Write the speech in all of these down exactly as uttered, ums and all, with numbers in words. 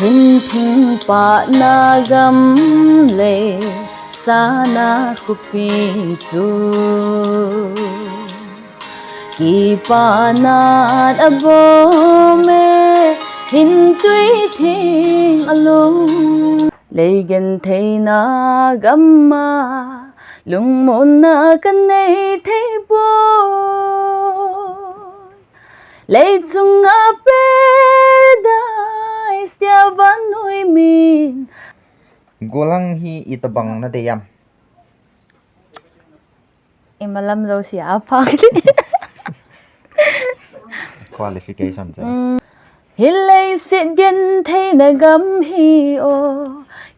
Hin thing pahna gam le sana khopi chu kipana a bom e, hin tui thing a lung. Lei gentheina gam a lungmonna ka nei thei poi. Leichunga paradise tia vannoi min. Golang hi itobang na dei am? Imalam jouse a phak. Qualification chu. Mm. Hi leiset gentheina gam hi o,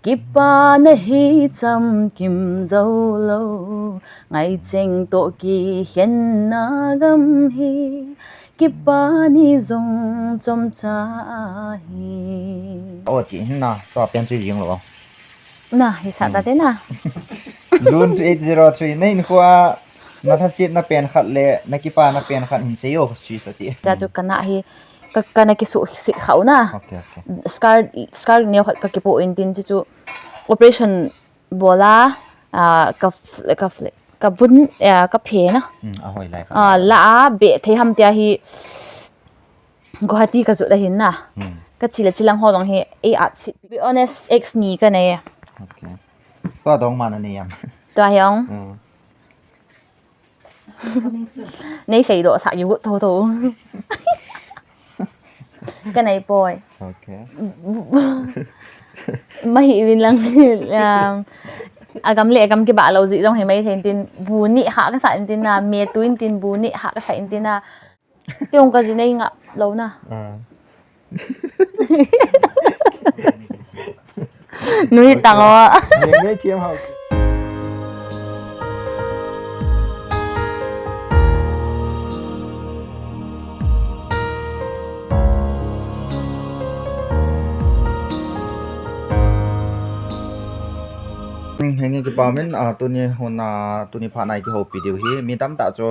kipana hi chamkim jou lou, ngaicheng toh kikhenna gam hi, kipah ni jong chomcha ahi. O, ti hin na, tua pen chu jing lou. Na, hi sa ta te na. Lun eight zero three, na hinkhoa na lhasetna pen khat le na kipana pen khat hin sei o, sui sa ti. Cha chu kana hi, ka, kana kisuhset khau na. Okay, okay. Scar, scar neo khat ka kipoh in tin chu chu operation bol a, ah, ka fl-, ka fl-, ka vun, ah, ka phe na. Mm, a hoi lai kha. Ah, la a be thei ham tia hi Guwahati ka jot ahin na. Hmm. Ka chi le chilang ho jong hi ei at sit. Be honest, ex ni ka nei. Okay. Tua dong ma na nei am? Tua hi ong. Hmm. Nei sei doh sa ki gut tho tho. Ka nei poi. Okay. Mahi vin lang, um, agam le agam kibah lou ji jong hi mai thei in tin bu ni ha ka sa in tin na, me tu in tin bu ni ha ka sa in tin na. Kei jong ka ji nei ngap lou na. Ah. Nui tang o. Nei, nei thiam hao. Henge kipa min, ah, tuni hun, ah, tuni phat nai kihoupi diu hi. Mi tamtah chu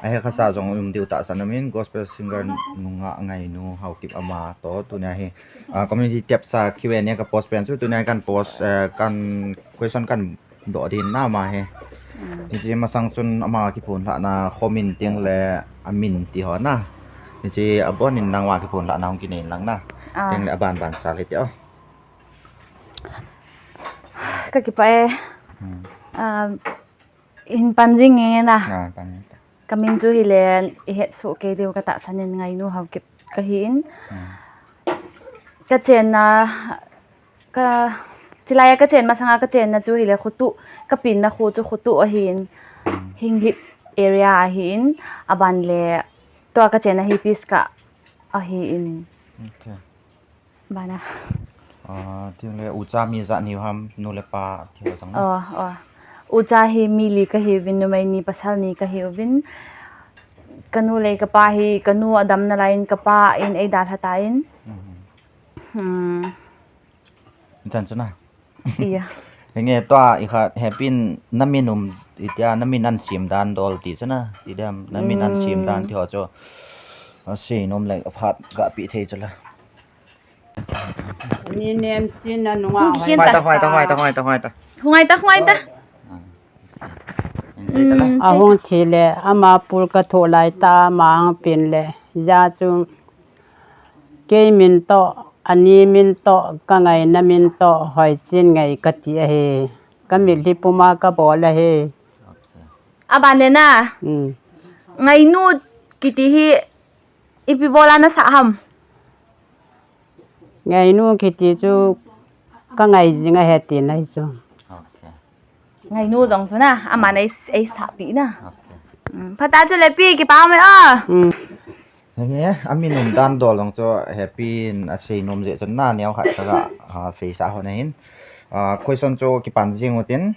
ahe khasa jong um diu tahsan umin, gospel singer nungah Ngainu Haokip ama toh tunia hi, ah, community tabs a Q and A ka post pen chu tunia kan post, eh, kan question kan doh din na ama hi. Hmm. Hiche masang chun ama kiphone lhahna khomin ting le amin ti ho na. Hiche abonin nangma kiphone lhahna hung kinei lang na. Ah. Ting le aban ban chal hiti o. Ka kipah e. Hmm. Ah, hin pan jing nge na. Ah, pan jing. Ka min chu hile, i het soh kei diu ka tahsan in Ngainu Haokip ka hi in. Hmm. Ka chenna, ka, chilai a ka chen masanga ka chenna chu hile, Khutu, ka pinna kho chu Khutu ahi in. Hmm. Henglep area ahi in, aban le, tua ka chenna hi Pisgah ahi in. Okay. Bana. Ah, tin le ucha mi ijat nahiu ham, nu le pa thil jong na. Oh, oh. Ucha hi mi li ka hiuvin, numei ni pasal ni ka hiuvin. Ka nu le ka pa hi, ka nu adam nalai in ka pa in eidalha tan. Mhm. Hmm. Chan chu na. Iya. Henge tua i khat hepin na min um itia na min an sim dan dol ti chu na. Ti dem na min an sim dan ti ho chu. A sei nom le phat ga pi thei chu la. Ni nem sin na nunga. Hung kien ta. Hung ta, hung ta, hung ta, hung ta, hung ta. Hung ta, hung ta. Ah. Hung sei ta la. Mm, a sei. Hung thi le, ama pul ka thoh lai ta, ama hung pin le. Ja chu, kei min toh, ani min toh, ka ngaina min toh, Hoisin Ngai ka ti ahi. Ka mitlhi puma ka bol ahi. Okay. Aban le na. Mm. Ngainu kiti hi, ipi bola na sah ham? Ngainu kiti chu ka ngai jing ahi tina hi chu. Okay. Ngainu jong chu na, aman ei, ei sahpi na. Okay. Mm, phat a chu le pi, kipa mai o. Mm. Henge, a min um dan dol jong chu hepin a sei nom jeh chun na neo khat ka ga, ah, sei sah hon ahin. Ah, question chu kipan jing utin.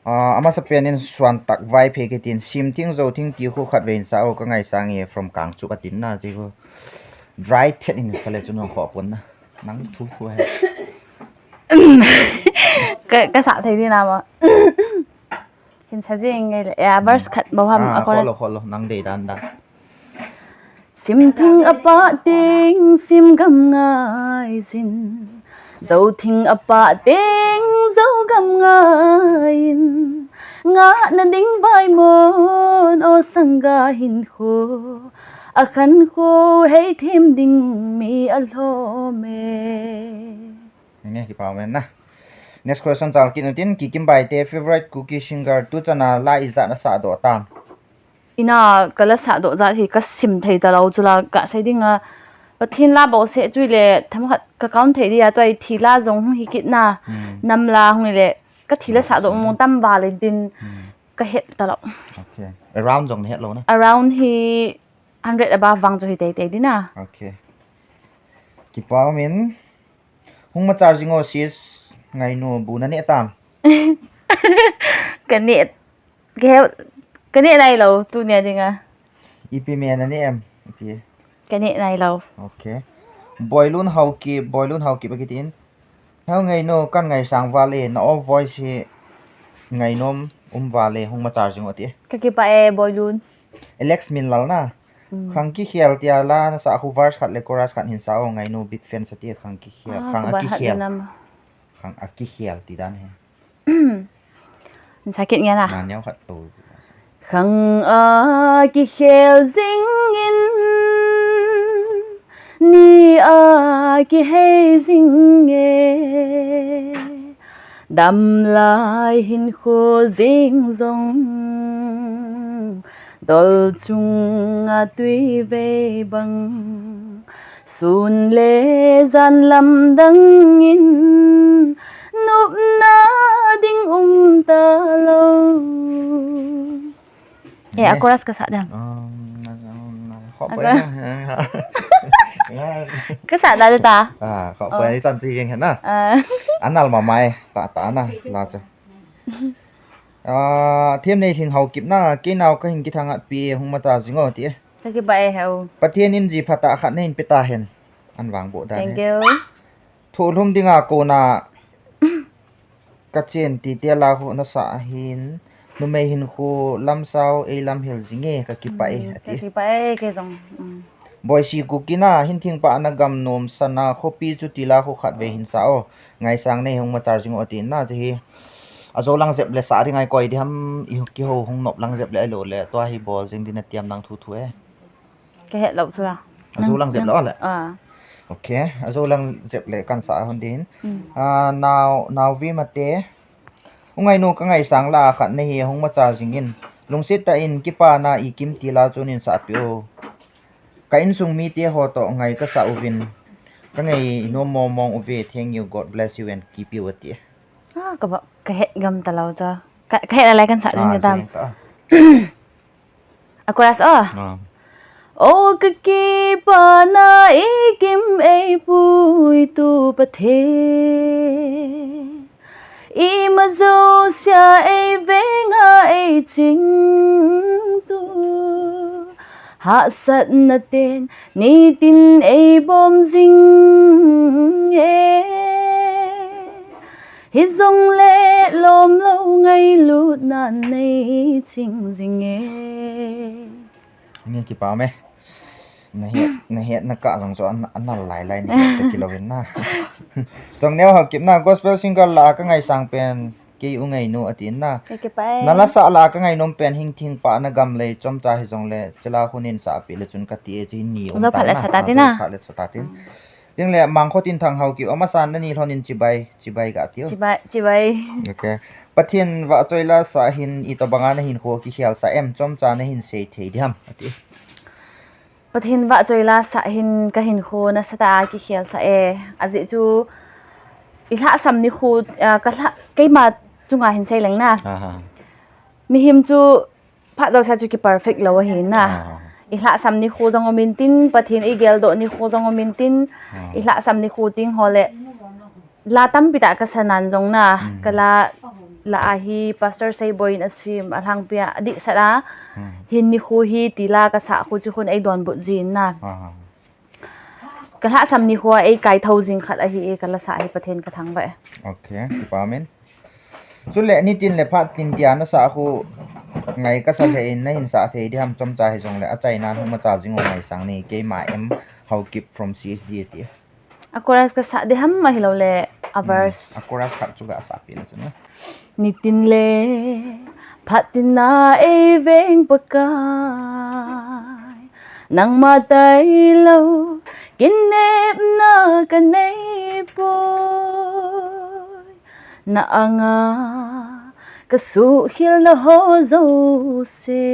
Ah, amasapen in Suantak Vaiphei kitin, sim thing jou thing ti khu khatvei in sa o, ka ngaisang e from Kangchup atin na, chi khu dry thet in sa le chun jong khoh pon na. Nang thu khu he. Ka, ka sa thei di na mo. Hin sa jing nge le, ya, verse khat bou ham, ah, a chorus. Khol lo, khol lo, nang dei dan dan. Simthing apa ting simgam ngai jin, Zothing apa ting Zogam ngai in, ngahna ding vaimon o sangga hinkho, akhankho heithem ding mi alhom e. Nge, kipa ume na. Next question chal kit utin, Kikim Baite, favorite Kuki singer, tu chana la ijat nasah doh tam? Ina kala sah doh jat hi kasim thei talou chula kasei dinga, Pathen la bouseh chu ile themkhat ka count thei dia, tua hi thi la jong hung hi kit na, Hmm. nam la hung ile ka thi la sah doh mong tam val in tin Hmm. ka het talou. Okay. Around jong na het lou na. Around hi hundred above vang chu hi teitei ding a. Okay. Kipa umin. Hung machal jing o sis, Ngainu, bu na neh tam? Ka neh, ka he, ka neh nailou, tunia dinga. Ipi me na neh em? Ti. Ka neh nailou. Okay. Boilun Haokip, Boilun Haokip akitin. Heo Ngainu, kan ngaisang val e, na o voice hi ngainom um val e, hung machal jing o ti. Ka kipah e, Boilun. Alex Minlal na. Hmm. Khang kikhel tia la nasah khu verse khat le chorus khat hin sa o, Ngainu big fan sa ti, khang kikhel, Ah, khang ka ba hat akikhel. Dinam. Khang akikhel ti dan he. Hin sa kit nge na. Na neo khat to. Khang akikhel jing in, ni akihei jing e. Damlai hinkho jing jong, dol chunga tui vei bang, sun le jan lamdang in, nopna ding um talou. Eh, a chorus ka sa dam. Um, na, na, na, kho pa na. Ka sa dal ta. Ah, kho pa ni chan chi jeng na. Ah. Anal ma mai ta ta na la cha. Ah, Themneilhing Haokip na, kei nao ka hin kithang at pi hung machal jing o ti. Ka kipah e heo. Pathen in ji phatah khat na hin pe ta hen. An vang bo dan. Thank you. Thu lhum dinga kona Ka chen ti tia la khu nasah hin, numei hinkho lamsao ei lamhel jing e, ka kipah e, Hmm, ati. Ka kipah e, kei jong. Hmm. Boisi Kuki na, hin thing pa na gam nom sana, khopi chu ti la khu khat ve hin sa o. Ngaisang nei hung machal jing o ati na, chi hi. Ajo lang jep le sa ding ai koi di ham, i kiho hung nop lang jep le ai lo le, tua hi bol jing din atiam nang thu thu e. Ka het lou chu la. Ajo lang jep le o le. Ah. Okay, ajo lang jep le kan sa hon din. Hmm. Ah, nao, nao vi mate. U Ngainu ka ngaisang la khat na hi hung machal jing in. Lungset tah in kipana i kim ti la chun in sa pi o. Ka insung mite ho to ngai ka sa uvin. Ka ngainom mong mong uve, thank you, God bless you and keep you ati. Ah, ka ba, ka het gam talou cha. Ka, ka het lai kan sa jing tam. Ah, jing ta. A chorus o. Ah. O ka kipana i kim ei puitu Pathen. Ima josia ei venga ei chingtu. Hahsatna ten nitin ei bom jing e. Hijongle lomlou ngailutna nei ching jing e. Nge kipa me. Na het, na het na ka jong chu an, an nal lai lai ni, ka kilou in na. Chongneo Haokip na, gospel singer la ka ngaisang pen, kei u Ngainu ati in na. Ka kipah e. Na la sa la ka ngainom pen hin thing pa na gam lei chomcha hijongle, chila khu nin sa pi le chun ka ti e chi ni um ta na. Ajo phat le sa ta tin na. Ajo phat le sa ta tin. Ding le, Mangkhotinthang Haokip, amasan na ni lhon in chibai, chibai ka ti o. Chibai, chibai. Okay. Pathen vahchoi la sa hin itobanga na hinkho kikhel sa em, chomcha na hin sei thei diam, ati. Pathen vahchoi la sa hin ka hinkho nasatah a kikhel sa e. Ajeh chu, i lhahsam nikho, ah, ka lha, keima chunga hin sei leng na. Aha. Mihem chu, phat jouse chu ki perfect lou ahi na. Ah. I lhahsam nikho jong um in tin, Pathen i geldoh nikho jong um in tin, Ah. i lhahsam nikho ting ho le. La tampi tah ka sa nan jong na, Hmm. ka la, la ahi Pastor Seiboi in a sim, a lhangpi a, a dihsat a, Hmm. hin nikho hi ti la ka sa khu chu khun ei donbut jin na. Ah. Ka lhahsam nikho a ei kai tho jing khat ahi e, ka la sa hi Pathen ka thangvah e. Okay, kipa min. Chule nitin le phat tin tia na sa khu ngai kasa lheh in nahin sah thei diham, chomcha hijongle achaina hung macha jing o ngaisang nei, keima M Haokip from C H D ati. A chorus kasa diham ahilou le a verse. A chorus khat chu gasah peh na chu na. Nitin le phat tin a ei veng Pakai, nangma tailou kinepna kanei poi. Na anga kasuhkhel na ho jouse,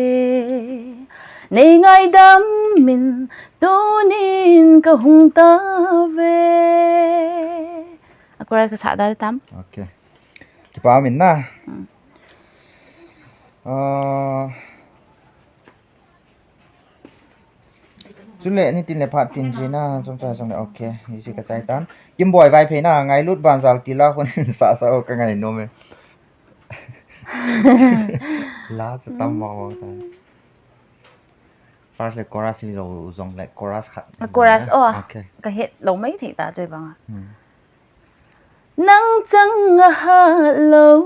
nei ngaidam in tunin kahung tauve. A chorus kasa da tam. Okay. Kipa um in na. Hmm. Ah, chule nitin le phat tin ji na, chomcha jongle, okay. Hiche kachai tan. Kimboi Vaiphei na, ngailut banjal tila khun hin sah sah o kangai nom e. La chu tam mo mo ta. First le chorus hilou jongle chorus khat. A chorus, oh. Okay. Kahet lou mai thei ta choi banga. Hmm. Nang chang ahat lou,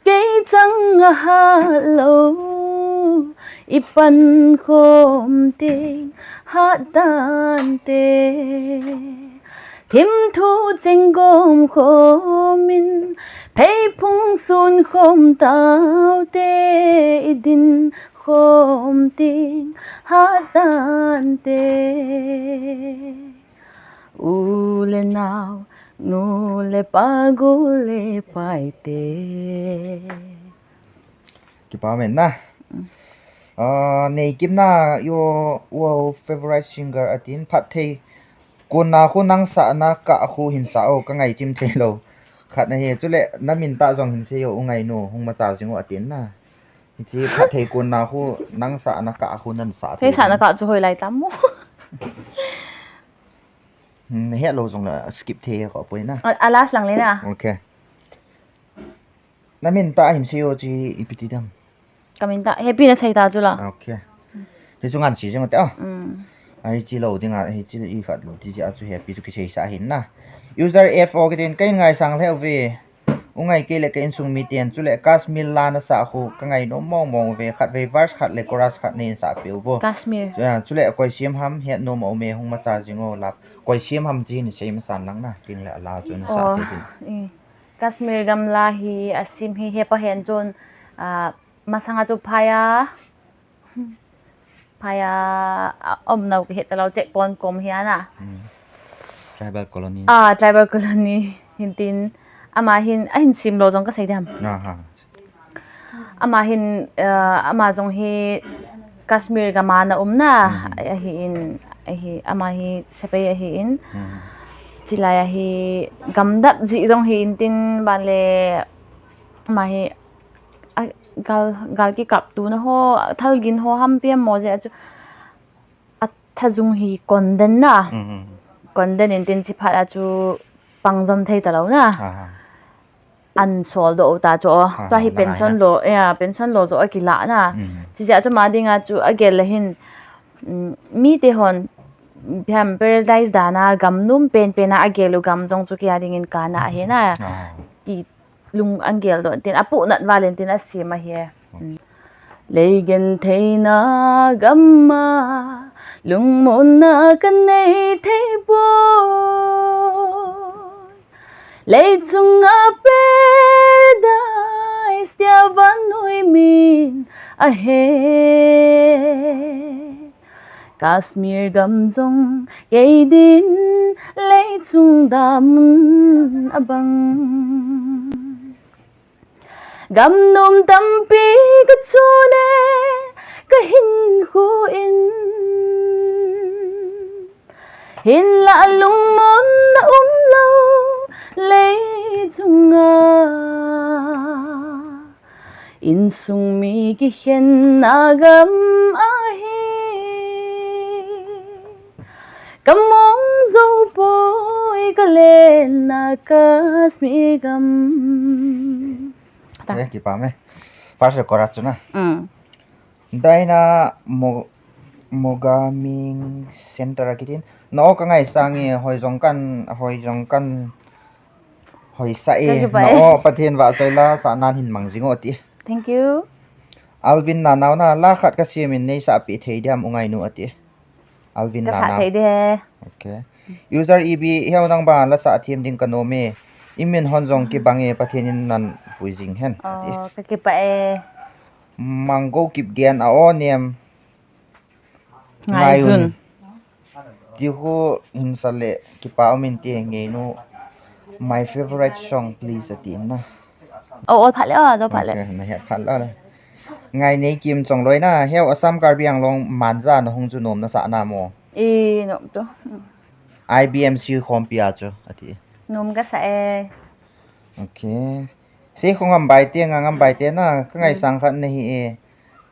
kei chang ahat lou, i pankhom teng hat tante. Thimthu cheng gom khom in, pheiphung sun khom taute, i dinkhom teng hat tante. U le nao, nu le pa, gu le pai te. Kipa um in na. Mm. Ah, Neikimna, your, your favorite singer atin, phatthei konna khu nang sahna kah khu hin sah o, kangai chim thei lou. Khat na hi, chule na min tah jong hin sei o, u ngainu, hung macha jing o atin na. Hiche phatthei konna khu nang sahna kah khu nan sah thei. Thei sahna kah chu hoilai tam mo. Hmm, nahet lou jongle skip thei kha poi na. A, a last lang le na. Okay. Na min tah hin sei o chi ipi ti dam. Ka min tah, Happy na sei ta chu la. Okay. Ti chu ngan si jeng o te a. Hmm. Ahi chi lou ding a, ahi chi i khat lou ti chi a chu Happy chu kisei sa hin na. User F O kitin ka in ngaisang lheh uve. U ngai kei le ka insung miten, chule Kashmir la na sah khu ka ngai nom mong mong uve, khatvei verse khat le chorus khat nei in sah peh uvo. Kashmir. Chu, ah, chule koi sim ham het nom a um e, hung macha jing o love. Koi sim ham chi nei sei masan lang na, tin le a la chu na sah thei din. Oh, eh. Kashmir gam la hi a sim hi hepa hen chun, ah, masanga chu phai a. Phai a, a, um nau ka het ta lou, checkpoint kom hi a na. Hmm. Tribal colony. Ah, tribal colony. Hin tin, ama hin, a hin sim lou jong ka sei dam. Aha. Ama hin, ah, ama jong hi Kashmir gam a na um na. Hmm. Ahi in, ahi, ama hi sepai ahi in. Hmm. Chulai a hi gam dap ji jong hi in tin, ban le ama hi a, gal, gal kikap tuna ho, thal gin ho ham piam mo jeh a chu a thajung hi kon den na. Mhm. Kon den in tin chi phat a chu pang jom thei ta lou na. Aha. An sol doh ta chu. Aha, tua hi pension lo, ya, pension lo jo a kila na. Mhm. Chi jeh a chu ama ding a chu a gel le hin, mm, mite hon, hem, paradise dan a gam nom pen pen a a gel u gam jong chu kei a ding in kana ahi na. Aha. Ti lung an gel doh tin, a puhnat val in tin a sim ahi. Leigentheina gam a lungmonna ka nei thei poi. Leichunga paradise tia vannoi min a he. Kashmir gam jong kei din leichung damun a bang. Gam nom tampi ka chon e, ka hinkho in. Hinlah lungmonna um lou leichunga. Insung mi kikhenna gam ahi. Ka mong jou poi ka lenna Kashmir gam. Ta. Eh, kipa me. First le chorus chu na. Mm. Daina Mo-, Mogaming Center a kitin. Na o ka ngaisang e, hoi jong kan, hoi jong kan, hoi sa e. Ka kipa e. Na o Pathen vahchoi la, sa nan hin mang jing o ti. Thank you. Alvin Nanao na, la khat ka siam in nei sah pi thei diam u ngainu ati. Alvin Nanao. Ka sah thei de. Okay. User E B, heo nang ba la sah thiam ding ka nom e. I min hon jong kibang e, Pathen in nan pui jing hen ati. Oh, ka kipah e. Mango Kipgen a o nem. Ngaijun. Ngaijun. Ti khu hin sa le kipa um in ti ngainu. My favorite song, please, ati na. Oh, oh, phat le, oh, jo phat le. Okay, na het phat le. Ngaineikim Chongloi na, heo Assam Karbi Anglong manja na hung chu nom na sa na mo. E, nom to. I B M C khompi a chu, ati. Nom ka sa e. Okay. Sei khong am bai te, nga ngam bai te na, ka ngaisang khat na hi e.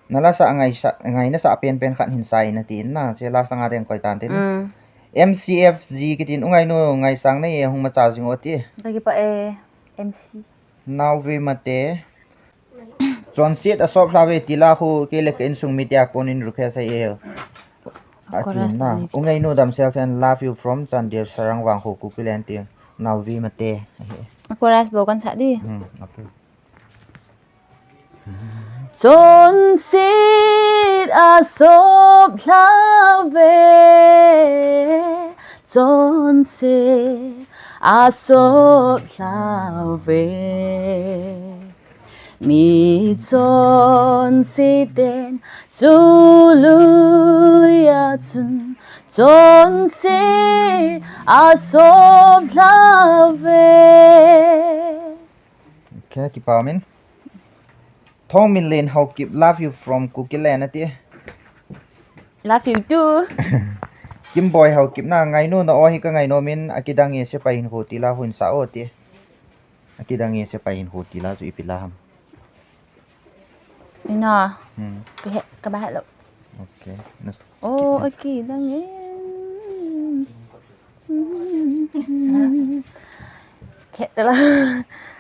Na la sa ngai sa, ngai na sa pen pen khat hin sa in ati na, che la sa nga den koi tan te na. Mm. M C F Z kitin u ngainu ngaisang na e hung ma cha jing o ti. Ka kipah e, M C. Nau ve mate. Chonset a sop hla ve ti la khu ke le ke insung mi tia kon in request ai e. Ati na. U ngainu dam sel sen love you from Chandel Sarang Vang khu ku pilen ti. Nau ve mate. Chorus bo kan sa di. Hmm, okay. Chonset a sop hla ve, chonset a sop hla ve. Mi chonset ten chu lui a chun chonset a sop hla ve. Okay, kipa min. Thongminlen Haokip, love you from Kukiland ati. Love you too. Kimboi Haokip na ngainu na o hi ka ngainu min akidang e sepai hin khu ti la hun sa o ti. Akidang e sepai hin khu ti la chu ipi la ham. Ina. Hmm. Ka he, ka ba hello. Okay. Nas- Oh, okay, dang e. Khet tala.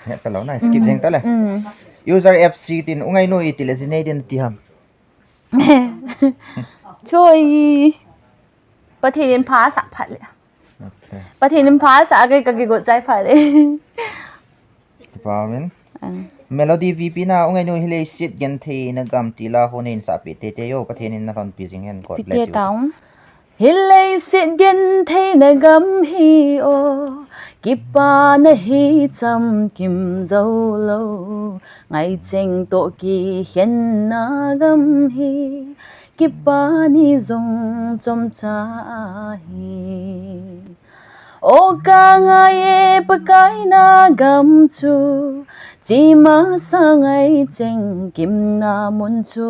Khet tala, na skip jeng tala. Mm. User F C tin, u ngainu iti le jinei din ti ham. Choi. Pathen in pha sa phat le. Okay. Pathen in pha sa kai ka kigot chai phat le. Kipa min. Ang. Melody V P na, u ngainu hi leiset genthei na gam ti la ho nei sa pi te te yo, Pathen in na lhon pi jing hen, God bless you. Pi te taung. Hi leiset genthei na gam hi o, kipa na hi chamkim jou lou, ngai cheng to kikhen na gam hi, kipa ni jong chomcha ahi. O ka ngai e Pakai na gam chu, chi masa ngai cheng kim na mun chu,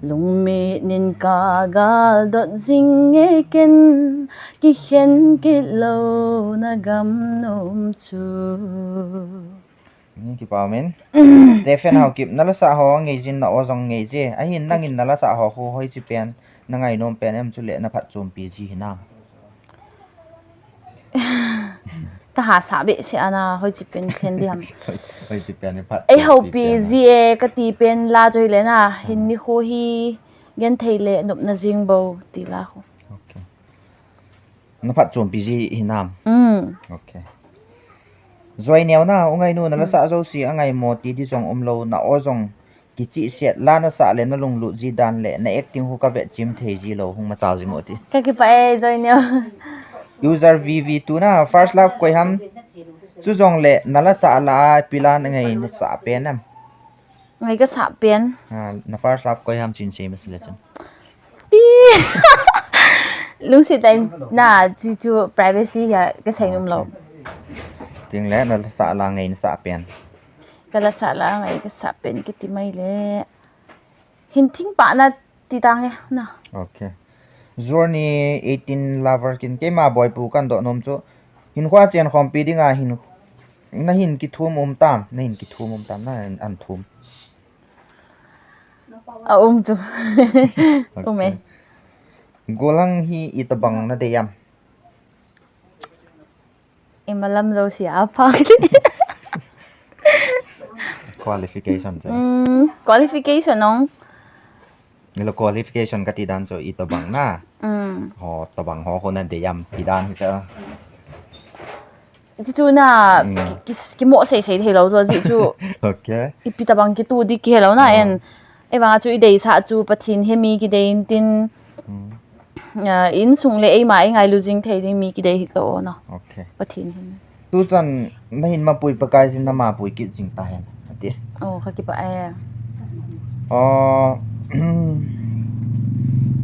lungmit nin ka gal dot jing e ken, kikhen kit lou na gam nom chu. Ni kipa min. Stephen Haokip, na la sa ho ngei jin na o jong ngei je. Ahin nangin na la sa ho khu hoi chi pen, na ngai nom pen em chu le na phat chom pi ji hinam. Ka ha sa be si ana hoi chi pen khen di ham. Hoi chi pen ni phat. Ei chom pi ho pi pen ji e ka ti pen la joi le na. Hin ni khu hi genthei le nop na jing bo ti la khu. Okay. Na phat chom pi ji hinam. Mm. Okay. Joi neo na, u ngainu na la sa jo si a ngai mo ti di jong um lou na o jong kichi set la na sa le na lunglut ji dan le na acting hu ka vet chim thei ji lou hung ma cha ji mo ti. Ka kipa e joi neo. User V V two na first love koi ham. Chu jong le na la sa la a pi la na ngai na sa pen am. Ngai ka sa pen. Ah, na first love koi ham chin se mas le chun. Ti. Lungsi tai na chu chu privacy ya ka sai num lou. Ting le na la sa la ngai na sa pen. Ka la sa la ngai ka sa pen kiti mai le. Hin thing pa na ti tang e na. Okay. Journey eighteen lover kin keima boipu kan do nom chu. Hin khua chen khom pi dinga hin na hin kithum um tam, na hin kithum um tam, na an thum. A um chu. Um e. Okay. Golang hi itabang na deyam. Imalam jo si a phak. Qualification chu. Mm, qualification ong. Nilo qualification kati dan chu itabang na. Mm. Ho tabang ho ho na deyam ti dan chu. Ti chu na, mm, ki, ki, kimo sei sei thei lou chu, ajeh chu. Okay. Ipi tabang kitu di kihe lou na, oh, en. Ei vang a chu i deisah chu Pathen he mi kidei in tin. Mm. Ah, insung le eima i ngailu jing thei ding mi kidei hi to na. Okay. Pathen he mi. Tu chan na hin mapui Pakai jin na mapui kit jing ta hen. Ati. Oh, ka kipah e. Oh,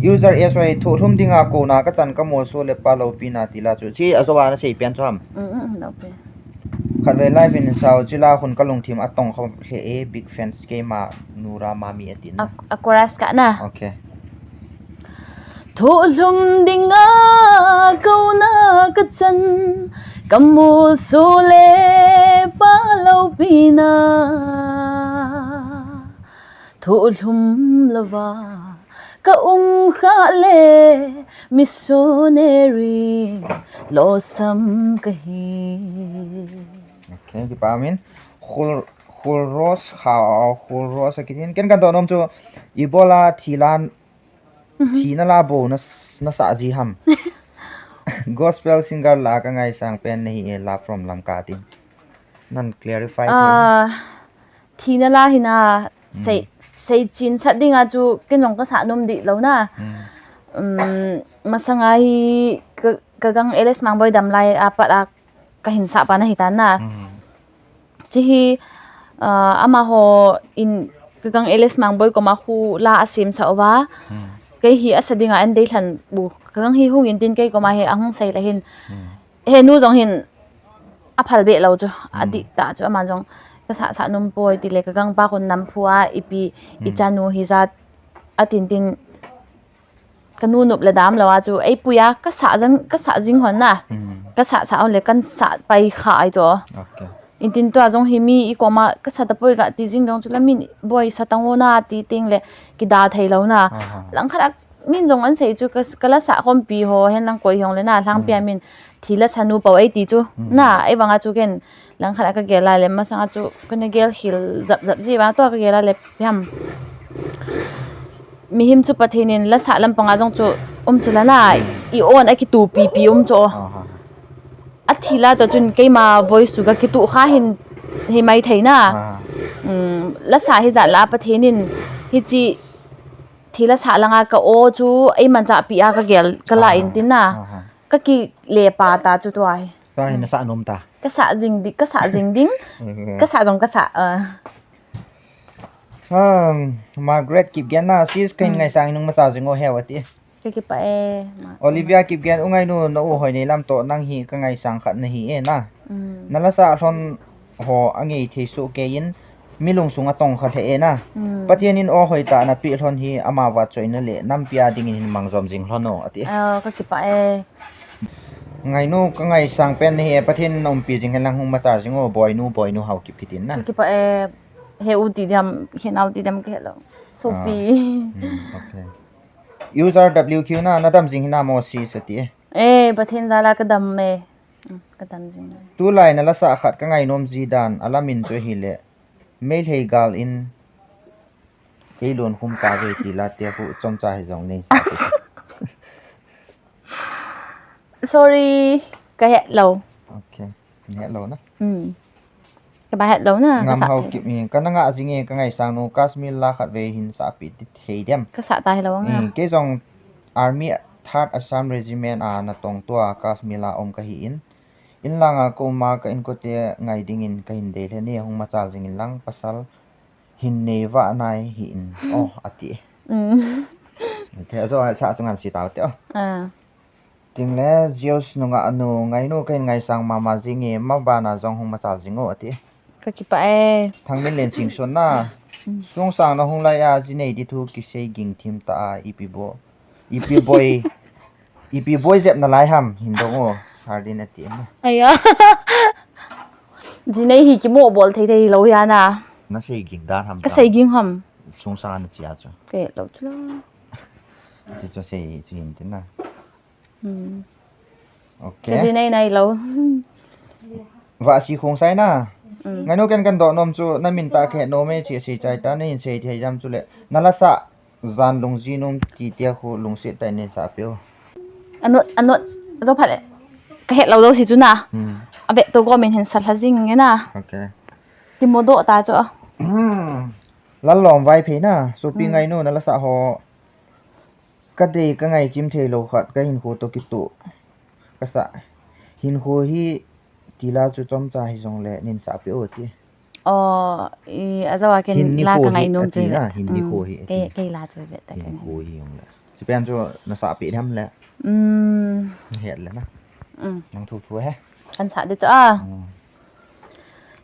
user S Y, thohlum dinga kona ka chan ka molso le paloupina ti la chu. Chi ajo a na sei pian chu ham. Mm, mm, mm, okay. Khatvei live in sao chi la hun ka lungthim a tong kha le e, big fans keima Nura Mami ati na. A, a chorus ka na. Okay. Thohlum dinga kona ka chan, ka molso le paloupina. Thohlum louva ka um kha le, missionary losam kahi. Okay, kipa min. Khul, Khul Rose kha, Khul Rose akitin. Ken kadoh nom chu, ibola thilan Thina la bou na, na sah ji ham. Gospel singer la ka ngaisang pen nahi e, love from Lamka tin. Nan clarify thei. Ah, thina la hina sei, mm, sei chin sat dinga chu ken jong ka sah nom di lou na. Mm. Um, masanga hi ka, ka gang L S Mangboi dam lai a pat a ka hin sah pa nahi tan na. Mm. Chi hi, ah, amaho in ka gang L S Mangboi koma khu la a sim sa uva. Hmm. Kei hi asa dinga an dei lhan bu. Ka gang hi hung in tin kei koma hi ahung sei la hin. Hmm. He nu jong hin a phal be lou chu. Hmm. A di ta chu ama jong ka sah sah nom poi ti le ka gang pa khun nam phu a ipi i, hmm, chanu hi jat a tin tin Ka nu nop le dam lou a chu, ei pui a, ka sah jing, ka sah jing hon na. Hmm. Ka sah sah hon le, kan sah pai kha ai chu. Okay. Intin tua jong hi mi i koma, ka sah ta poi ka ti jing jong chu la min boi sa tang o na ti ting le, kida thei lou na. Aha. Langkhat a min jong an sei chu, ka, ka la sah khom pi ho, hen lang koi hong le na, lhang pia, hmm, min thi la sa nu pau ei ti chu. Hmm. Na, ei vang a chu ken, Langkhat a ka gel lai le, masang a chu ka na gel khel jap jap ji vang, tua ka gel a le piam. Mihem chu Pathen in la sah lampang a jong chu um chu la na, i on a kitu pi pi um chu. Aha. A thi la to chun keima voice chu ka kitu kha hin hi mai thei na. Aha. Um, la sah hi jat la Pathen in hi chi thi la sah langa ka o chu ei man cha pi a ka gel ka la, aha, in tin na. Aha. Ka ki le pa ta chu tua hi. Tua hi na sah nom ta. Ka sah jing di, ka sah jing ding. Mhm. Ka sah jong ka sah, ah. Um, Margaret Kipgen na, sis ka hin, hmm, ngaisang nung macha jing o he wa ti. Ka kipa e, ma. Olivia Kipgen, u ngainu, na u hoi nei lam to, nang hi ka ngaisang khat na hi e na. Hmm. Na la sah lhon ho a ngei thei soh kei in, mi lungsung a tong kha lheh e na. Hmm. Pathen in o hoi ta na pi lhon hi ama va choina le nampi a ding in hin mang jom jing lhon o, ati. Ah, ka kipa e. Ngainu ka ngaisang pen na hi e, Pathen in na umpi jing hen lang hung machal jing o, boinu, boinu hau kip kit in na. Ka kipa e, he u ti diam, he nau ti diam ka he lou. Sopi. Ah. Hmm, okay. User W Q na, na dam jing hi na mo si sa ti e. Eh, Pathen jal a ka dam e. Hmm, ka dam jing. Tulai na la sah khat ka ngainom ji dan, a la min chu hi le. Meitei gal in kei lon khum ta ve ti la te khu chomcha hi jong nei sa ti. Sorry, ka het lou. Okay, ka het lou na. Hmm. Ka ba het lou na, ka sa. Ngam hau kip mi, ka na nga jing e, ka ngaisang nu, Kashmir la khat ve hin sa pi ti thei dem. Ka sa ta hi lou nga. Hmm, kei jong Army Third Assam Regiment a na tong tua, Kashmir la um ka hi in. In langa ka um a ka inkote ngai ding in ka hin dei le ni hung machal jing in lang pasal hin nei va nai hi in. Oh, ati. Mm. Te ajo sa chungan si tau te, oh. Ah. Ting le Zeus nunga anu ngainu ka hin ngaisang mama jing e, ma bana jong hung machal jing o ati. Ka kipa e. Thangminlen Singson na. Mm. Sungsang na hung lai a, ji nei di thu kisei ging thim ta a, ipi bo. Ipi boi. Ipi boi jep na lai ham, hin dong o, sardine ati em. Aya. Ji nei hi kimo bol thei thei lou ya na. Na sei ging dan ham. Ka sei ging ham. Sungsang na chia chu. Ke lou chu la. Chi chu sei, chi hin tin na. Hmm. Okay. Ka ji nei nei lou. Va si khong sai na. Hmm. Ngainu ken kan doh nom chu na min ta ke nom e chi si chai ta na hin sei thei jam chu le. Na la sa jan lung ji nom ti tia khu lungset tai ne sa peo. Anot, anot, jo phat le. Ka het lou lou si chu na. Hmm. avet to gomin hin sa lha jing nge na. Okay. Kimodoh ta chu a. Lallom Vaiphei na, sopi ngainu na lasa ho. Ka dei ka ngaichim thei lou khat, ka hinkho to kitoh. Ka sa. Hinkho hi tila chu chomcha hi jongle nin sa pe o ti. Aw, i, a zawa ken la ka ngainom chu ve. Hin nikho hi. Kei, kei la chu ve ta ken. Hinkho hi jongle. Chu pen chu na sa pe ham le. Um. Het le na. Um. Nang thu thu he. An sa de chu a.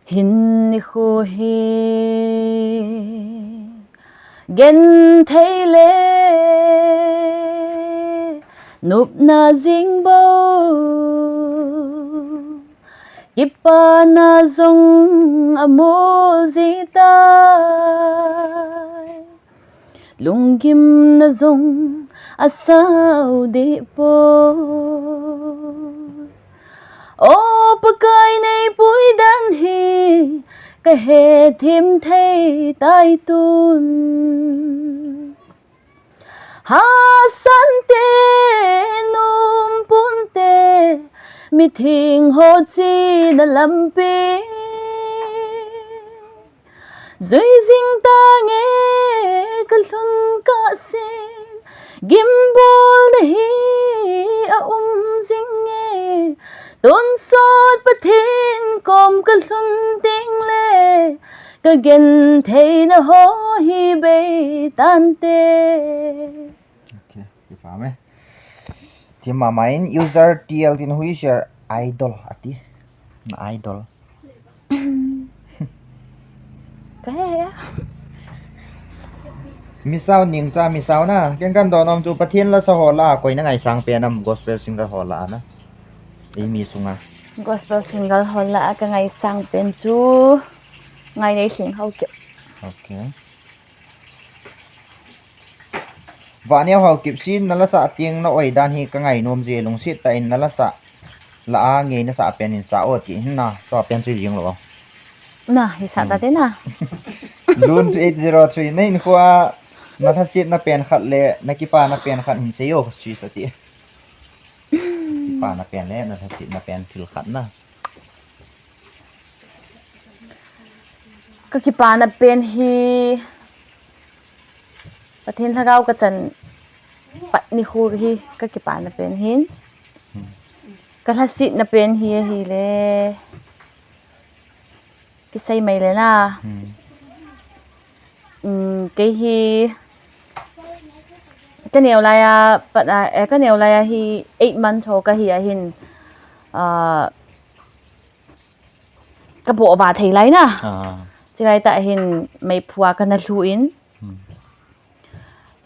Hin nikho hi genthei le nopna jing bou, kipana jong amol jing tai. Lunggimna jong asao deh poi. O Pakai nei puidan hi ka hethem thei tai tun. Hasan te, numpun te, mitheng ho china lampi. Jui jing tange ka lhun kah sin, gimbolna hi a um jing e, tonsot Pathen kom ka lhun ding le, ka gentheina ho hi bei tante. Okay, kipa me. Ti mama in user T L tin hui share idol ati. Na idol. Ka he ya. Misao ning cha misao na. Ken kan don om chu Pathen la sa ho la koi na ngaisang pen am gospel singer ho la na. Ei mi sunga. Gospel singer ho la ka ngaisang pen chu Ngainei Lhinghaokip. Okay. Vahniao Haokip sin na lasa tieng na oi dan hi ka ngainom je lungset tah in na lasa la a ngei na sa pen in sa o ti hin na. Tua pen chu jing lo. Na, hi sa ta te na. Lun eight zero three na in khua na lhasetna pen khat le na kipana pen khat hin sei o si sa ti. Kipana pen le na lhasetna pen thil khat na. Ka kipana pen hi Pathen lhagao ka chan pat nikho hi ka kipana pen hin. Ka lhasetna pen hi ahile kisei mai le na. Um, kei hi ka neo lai a pat a, eh, ka neo lai a hi eight months ho ka hi a hin, ah, ka boh va thei lai na. Ah. Chilai tah hin meiphu a ka na lhu in. Hmm.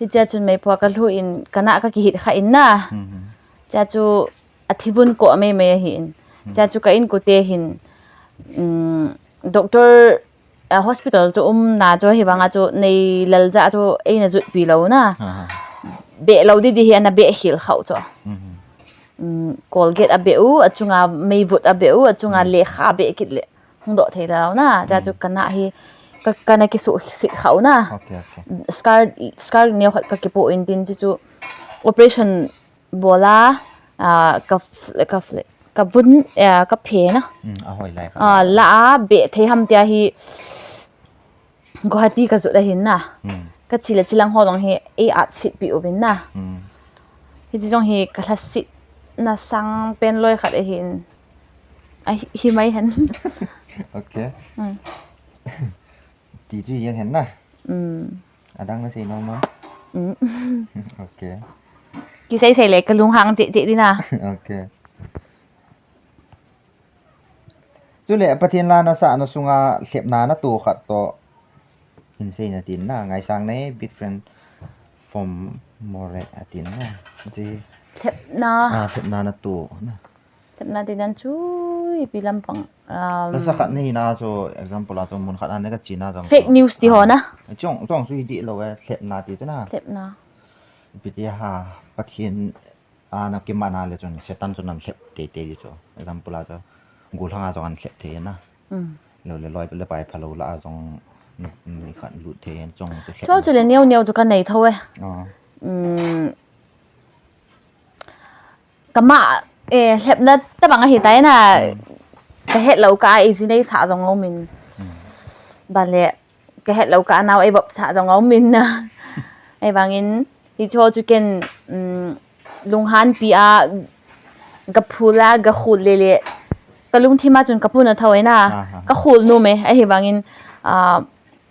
Hichea chun meiphu a ka lhu in ka na ka kihit kha in na. Hmm. Chea chu a thivun ko a mei mei a hi in. Hmm. Chea chu ka in ko te hin, um, doctor, ah, hospital chu um na chu hi vang a chu nei lal ja chu ei na jut pi lo na. Ah. Beh lo di di hi ana beh khel khau chu. Hmm. Um, Colgate a beh u, a chunga meivut a beh u, a chunga lekha a beh kit le. Hung doh thei lo na, cha chu ka na hi, ka, ka na kisu sit khau na. Okay, okay. Scar, scar neo khat ka kipo in tin chu chu operation bola, ah, ka f-, ka f-, ka vun, ah, ka phe na. Mm, a hoi lai kha. Ah, la a beh thei ham tia hi, Guwahati ka jot ahin na. Hmm. Ka chi le chilang ho jong hi ei at sit pi uvin na. Hmm. Hichi jong hi ka lhasetna sang pen loi khat ahin. A hi, hi mai hen. Okay. Hmm. Ti chu jeng hen na. Hmm. Adang na sei nom ma. Hmm. Okay. Kisei sei le ka lunghang che che di na. Okay. Chule Pathen la na sa na sunga lhepna na to khat to hin sei na tin na ngaisang nei big friend from Moreh a tin na. Chi lhepna. Ah, lhepna na to na. Lhepna ti dan chu ipi lampang, um, na sa khat nei na chu example a chu mun khat a nei ka chi na jong fake news ti ho na. Chong, chong chu hi di lo e lhepna ti chu na. Lhepna. Ipi ti ha Pathen A, na kimana le chun Satan chun an lhep tei tei di chu. Example a chu, gulhang a jong an lhep thei na. Mm. Lo le loi le pai phalou la a jong, mm, ni khat lut thei chong chu lhep. Chu chu le neo neo chu ka nei tho e. Oh. Mm. Kama, eh, lhepna tabang ahi tai na. Mm. Ka het lou ka a easy nei sa jong um in. Ban le, ka het lou ka a nau ei bop sa jong um in na. Ei bang in, hi cho chu ken, um, lunghan pi a, ka phul a, ka khul le le. Ka lungthim a chun ka phun a thau e na. Ka khul nu me, ei hi bang in, ah,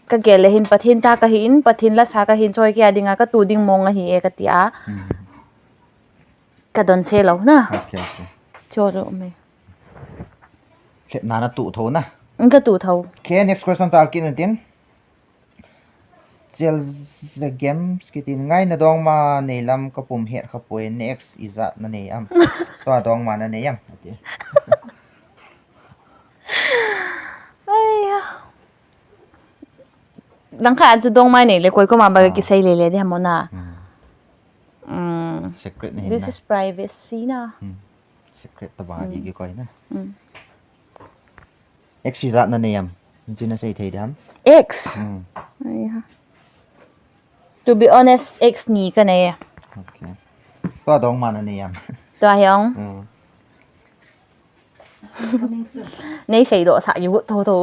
ka gel le hin Pathen cha ka hi in, Pathen la sa ka hin choi kia dinga ka tu ding mong a hi e ka ti a. Ka don se lou na. Okay, okay. Cho lo me. Khe na na tu tho na. Ka tu tho. Okay, next question chal kin tin. Chel the games kitin ngai na dong ma nei lam ka pum het kha poi next ijat na nei am. To dong ma na nei am. Ati. Ai ya. Langkhat a chu dong mai nei le koi koma ba ki sei le le de hamona. Secret nei. This is privacy na. Secret ta ba di ki koi na. Ex ijat na nei am. Chu na sei thei de ham. Ex. Ai ha. To be honest, ex ni ka nei. Okay. To dong ma na nei am. To hiong. Nei sei do sa yu to to.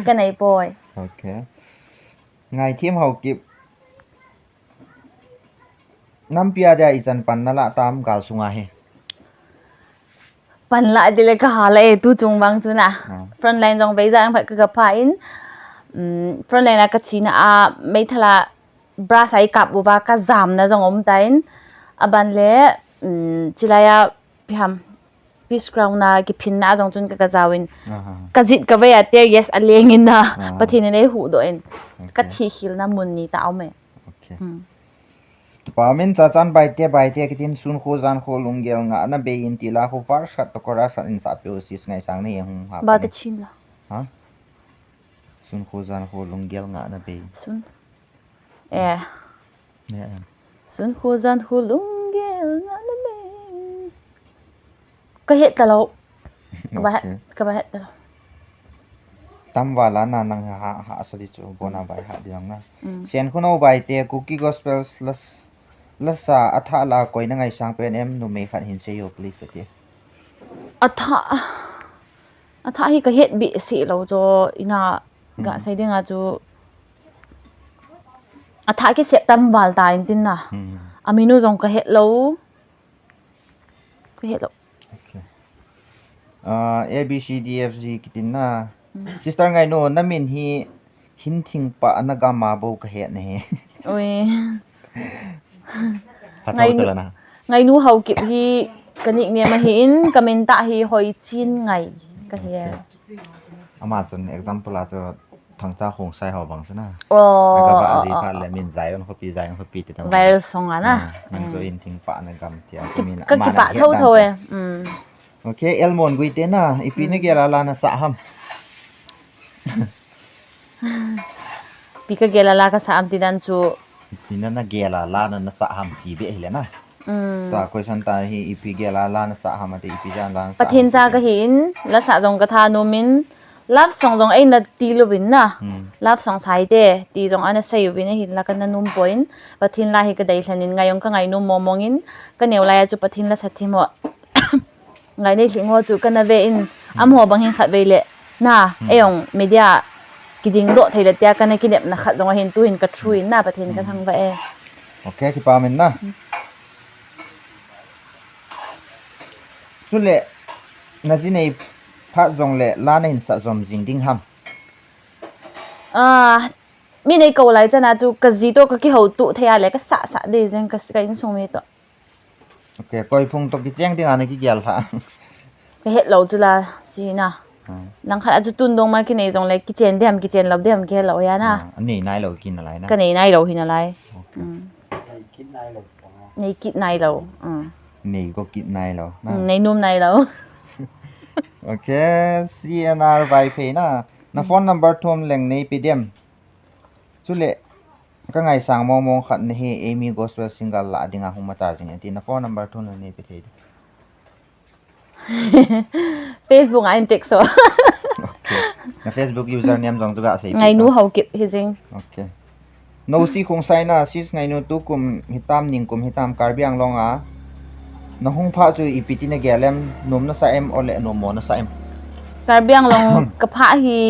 Ka nei poi. Okay. Ngai thim hau kip. Nampi a dia ichan pan na la tam gal sunga he. Pan la dile ka hala e tu chung bang chu na. Front line jong vei jang phat ka ka pha in. Front line a ka china a mei thala bra sai kap uva ka jam na jong um ta in. Aban le, chilai a Piham, peace ground na kiphin na jong chun ka ka jao in. Ka jit ka vei a tear gas a leng in na. Pathen in ei hu do in. Ka thi khil na mun ni ta um e. Okay. Kipa min cha chan bai te bai te kitin sun khu jan khu lunggel nga na bei in ti la khu var shat to kora shat in sa pe u sis ngai sang ni hung ha. Ba ta chin la. Ha? Sun khu jan khu lunggel nga na bei. Sun. Eh. Sun khu jan khu lunggel nga na me. Ka het ta lo. Ka ba het, ka ba het ta lo. Tam vala na nang ha ha sa di chu bona bai ha di na. Sen khu no bai te Kuki Gospel la sa a tha la koi na ngai sang pen em numei khat hin sei yo please ati. A tha A tha hi ka het bih si lo cho ina ga sei dinga chu a tha ki sep tam val ta in tin na. A minu jong ka het lo. Ka het lo. Okay. A B C D F G kitin na. Sister ngai no na min hi Hin thing pa na gam a bo ka het ne he. Ui. Ngai nu hau kip hi ka nickname ahi in ka min ta hi hoi chin ngai ka he. Ama chun example a chu thangcha khong sai ho bang sina. Oh. Ka ba ali pha le min zai on khopi zai on khopi ti ta. Viral song ana. Nang chu hin thing pa na gam ti a min ka ki pa tho tho e. Okay, Elmon gui te na ipi na gel a la na sa ham. Pi ka gel a la ka sa am ti dan chu. Pi na na gel a la na na sa ham ti be hile na. Tua question ta hi ipi gel a la na sa ham ati ipi jan la na sa. Pathen cha ka hi in la sa jong ka tha nom in love song jong ei na ti lo vin na. Love song sai te ti jong ana sei vin hin la ka na nom poi in. Pathen la hi ka dei lhan in ngai jong ka ngai nom mo mong in ka neu lai a chu Pathen la sa thi mo. Ngai nei hling ho chu ka na ve in, am ho bang hin khat vei le. Na, ei ong media kiding doh thei le tia ka na kinep na khat jong ahin tu hin ka thu in na Pathen ka thang va e. Okay, kipa min na. Chule, na ji nei phat jong le la na hin sa jom jing ding ham. Ah, mi nei ko lai chana chu ka ji to ka kihou tu thei a le ka sa sa de jeng ka ka insung mi to. Okay, koi phung to kicheng ding ana kigel tha. Ka het lo chu la, chi na. Nang khat a chu tun dong ma kinei jong le kichen dem, kichen lo dem, kihe lo ya na. Ani nai lo kin lai na. Ka nei nai lo hin lai. Nei kit nai lo. Nei go kit nai lo. Nei num nai lo. Okay, C N R Vaiphei na. Na phone number thum leng nei pe dem. Chule, ka ngaisang mong mong khat na hi Amy Gospel single la dinga hung mata jing ati na phone number thum na nei pe thei. Facebook a in text so. Okay. Na Facebook username jong chu ga sei. Ngai nu hau kip hi jing. Okay. No si khung sai na sis ngai nu tu kum hitam ning kum hitam Karbi Anglong a. Na hung phah chu ipi ti na gel em, nom na sa em, ole nom mo na sa em? Karbi Anglong ka phah hi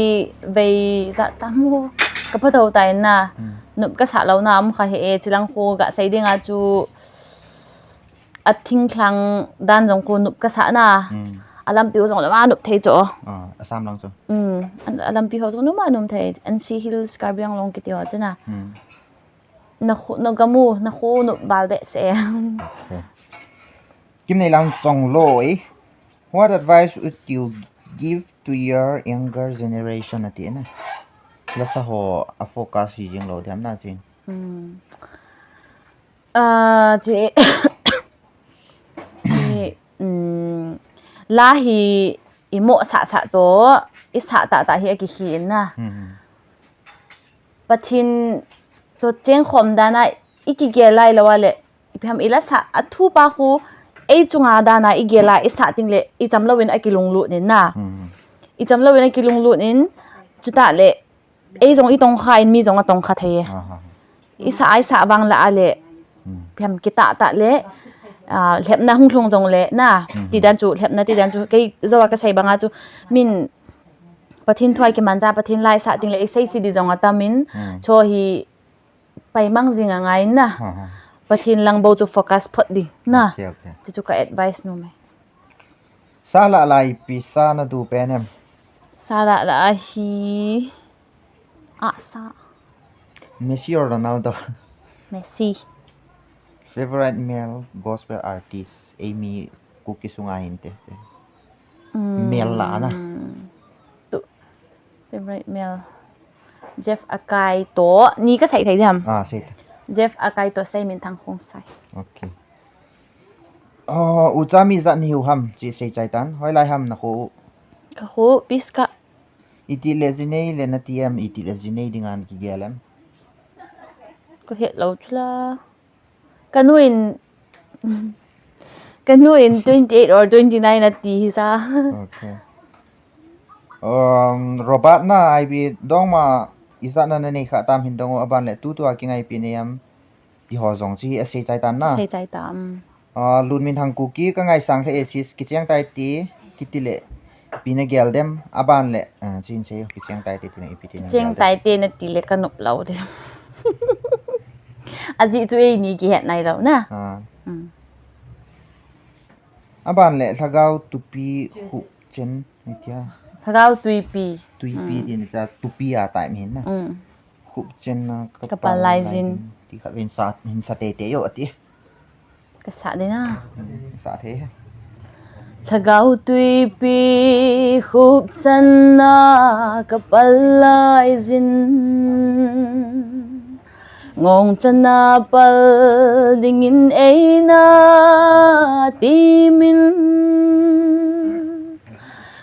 vei jat tam u ka pha tho tai na. Hmm. Nop ka sa lou na um kha he e, chilang khu ga sei ding a chu a thingthlang dan jong khu nop ka sa na. Hmm. A lampi u jong le ma nop thei chu. Ah, Assam lang chu. Hmm. A lampi ho jong nop ma nop thei. N C Hills Karbi Anglong kiti ho chu na. Hmm. Na khu, na gamu, na khu nop val behseh. Okay. Kimneilang Chongloi, what advice would you give to your younger generation ati na? Lasa ho a focus hi jing lou diam na chin. Hmm. Ah, chi, chi, hmm, la hi i mo sa sa to, i sa ta ta hi a ki hi na. Hmm. Pathen to cheng khom dan a i kigel lai lou a le, i phiam i la sa a thu pa khu, ei chunga dan a i gel a i sa ting le, i cham lou in a kilunglut in na. Hmm. I cham lou in a kilunglut in, chuta le, ei jong i tong kha in mi jong a tong kha thei e. Aha. I sa, i sa vang la a le, hmm, phiam kita ta le, ah, lhepna hung lhung jong le na, hmm, ti dan chu, lhepna ti dan chu, kei jo a ka sei bang a chu, min Pathen thu a kiman cha, Pathen la i sa ting le, i sei si di jong a tam in, hmm, cho hi, pai mang jing a ngai na. Ha, ha. Pathen lang bou chu focus phot di na. Okay, okay. Chu chu ka advice nom e. Sa la la ipi sa na du pen em? Sa la la hi, ah, sa. Messi or Ronaldo? Messi. Favorite male gospel artist, eimi Kuki sunga hin te. Hmm. Male la na. Tu. Favorite male. Jeff Akai to. Ni ka sei thei diam? Ah, sei. Jeff Akai to Seiminthang Khongsai. Okay. Oh, u cha mi jat na hiu ham, chi sei chai tan. Hoilai ham na khu? Ka khu, Piska. Iti le jinei le na ti em, iti le jinei ding a na kigel em? Ka het lou chu la. Ka nu in, ka nu in twenty-eight or twenty-nine ati hi sa. Okay. Um, Robert na I B dong ma ijat na na nei kha tam hin dong u aban le tutu a kingaipi nei am ti ho jong chi a sei chai tan na. Sei chai tam. Ah, Lunminthang Kuki ka ngaisang le A C S kicheng tai ti, kiti le, ipi na gel dem, aban le, ah, chin sei, kicheng tai ti, ti na ipi ti na gel dem. Cheng tai ti na ti le ka nop lou dem. Ajeh chu eini kihet nai lou na. Ah. Hmm. Aban le, Lhagao Tuipi Khupchen, ni tia. Lhagao Tuipi. Tuipi, hmm, ti ni tia, tupi a tai mi hin na. Hmm. Khupchen na ka pal lai jin. Ti kha vin sa, hin sa tete yo ati. Ka sa ding a. Hmm, sa the. Lhagao Tuipi Khupchen na ka pal lai jin. Ngongchan a pal ding in eina temin.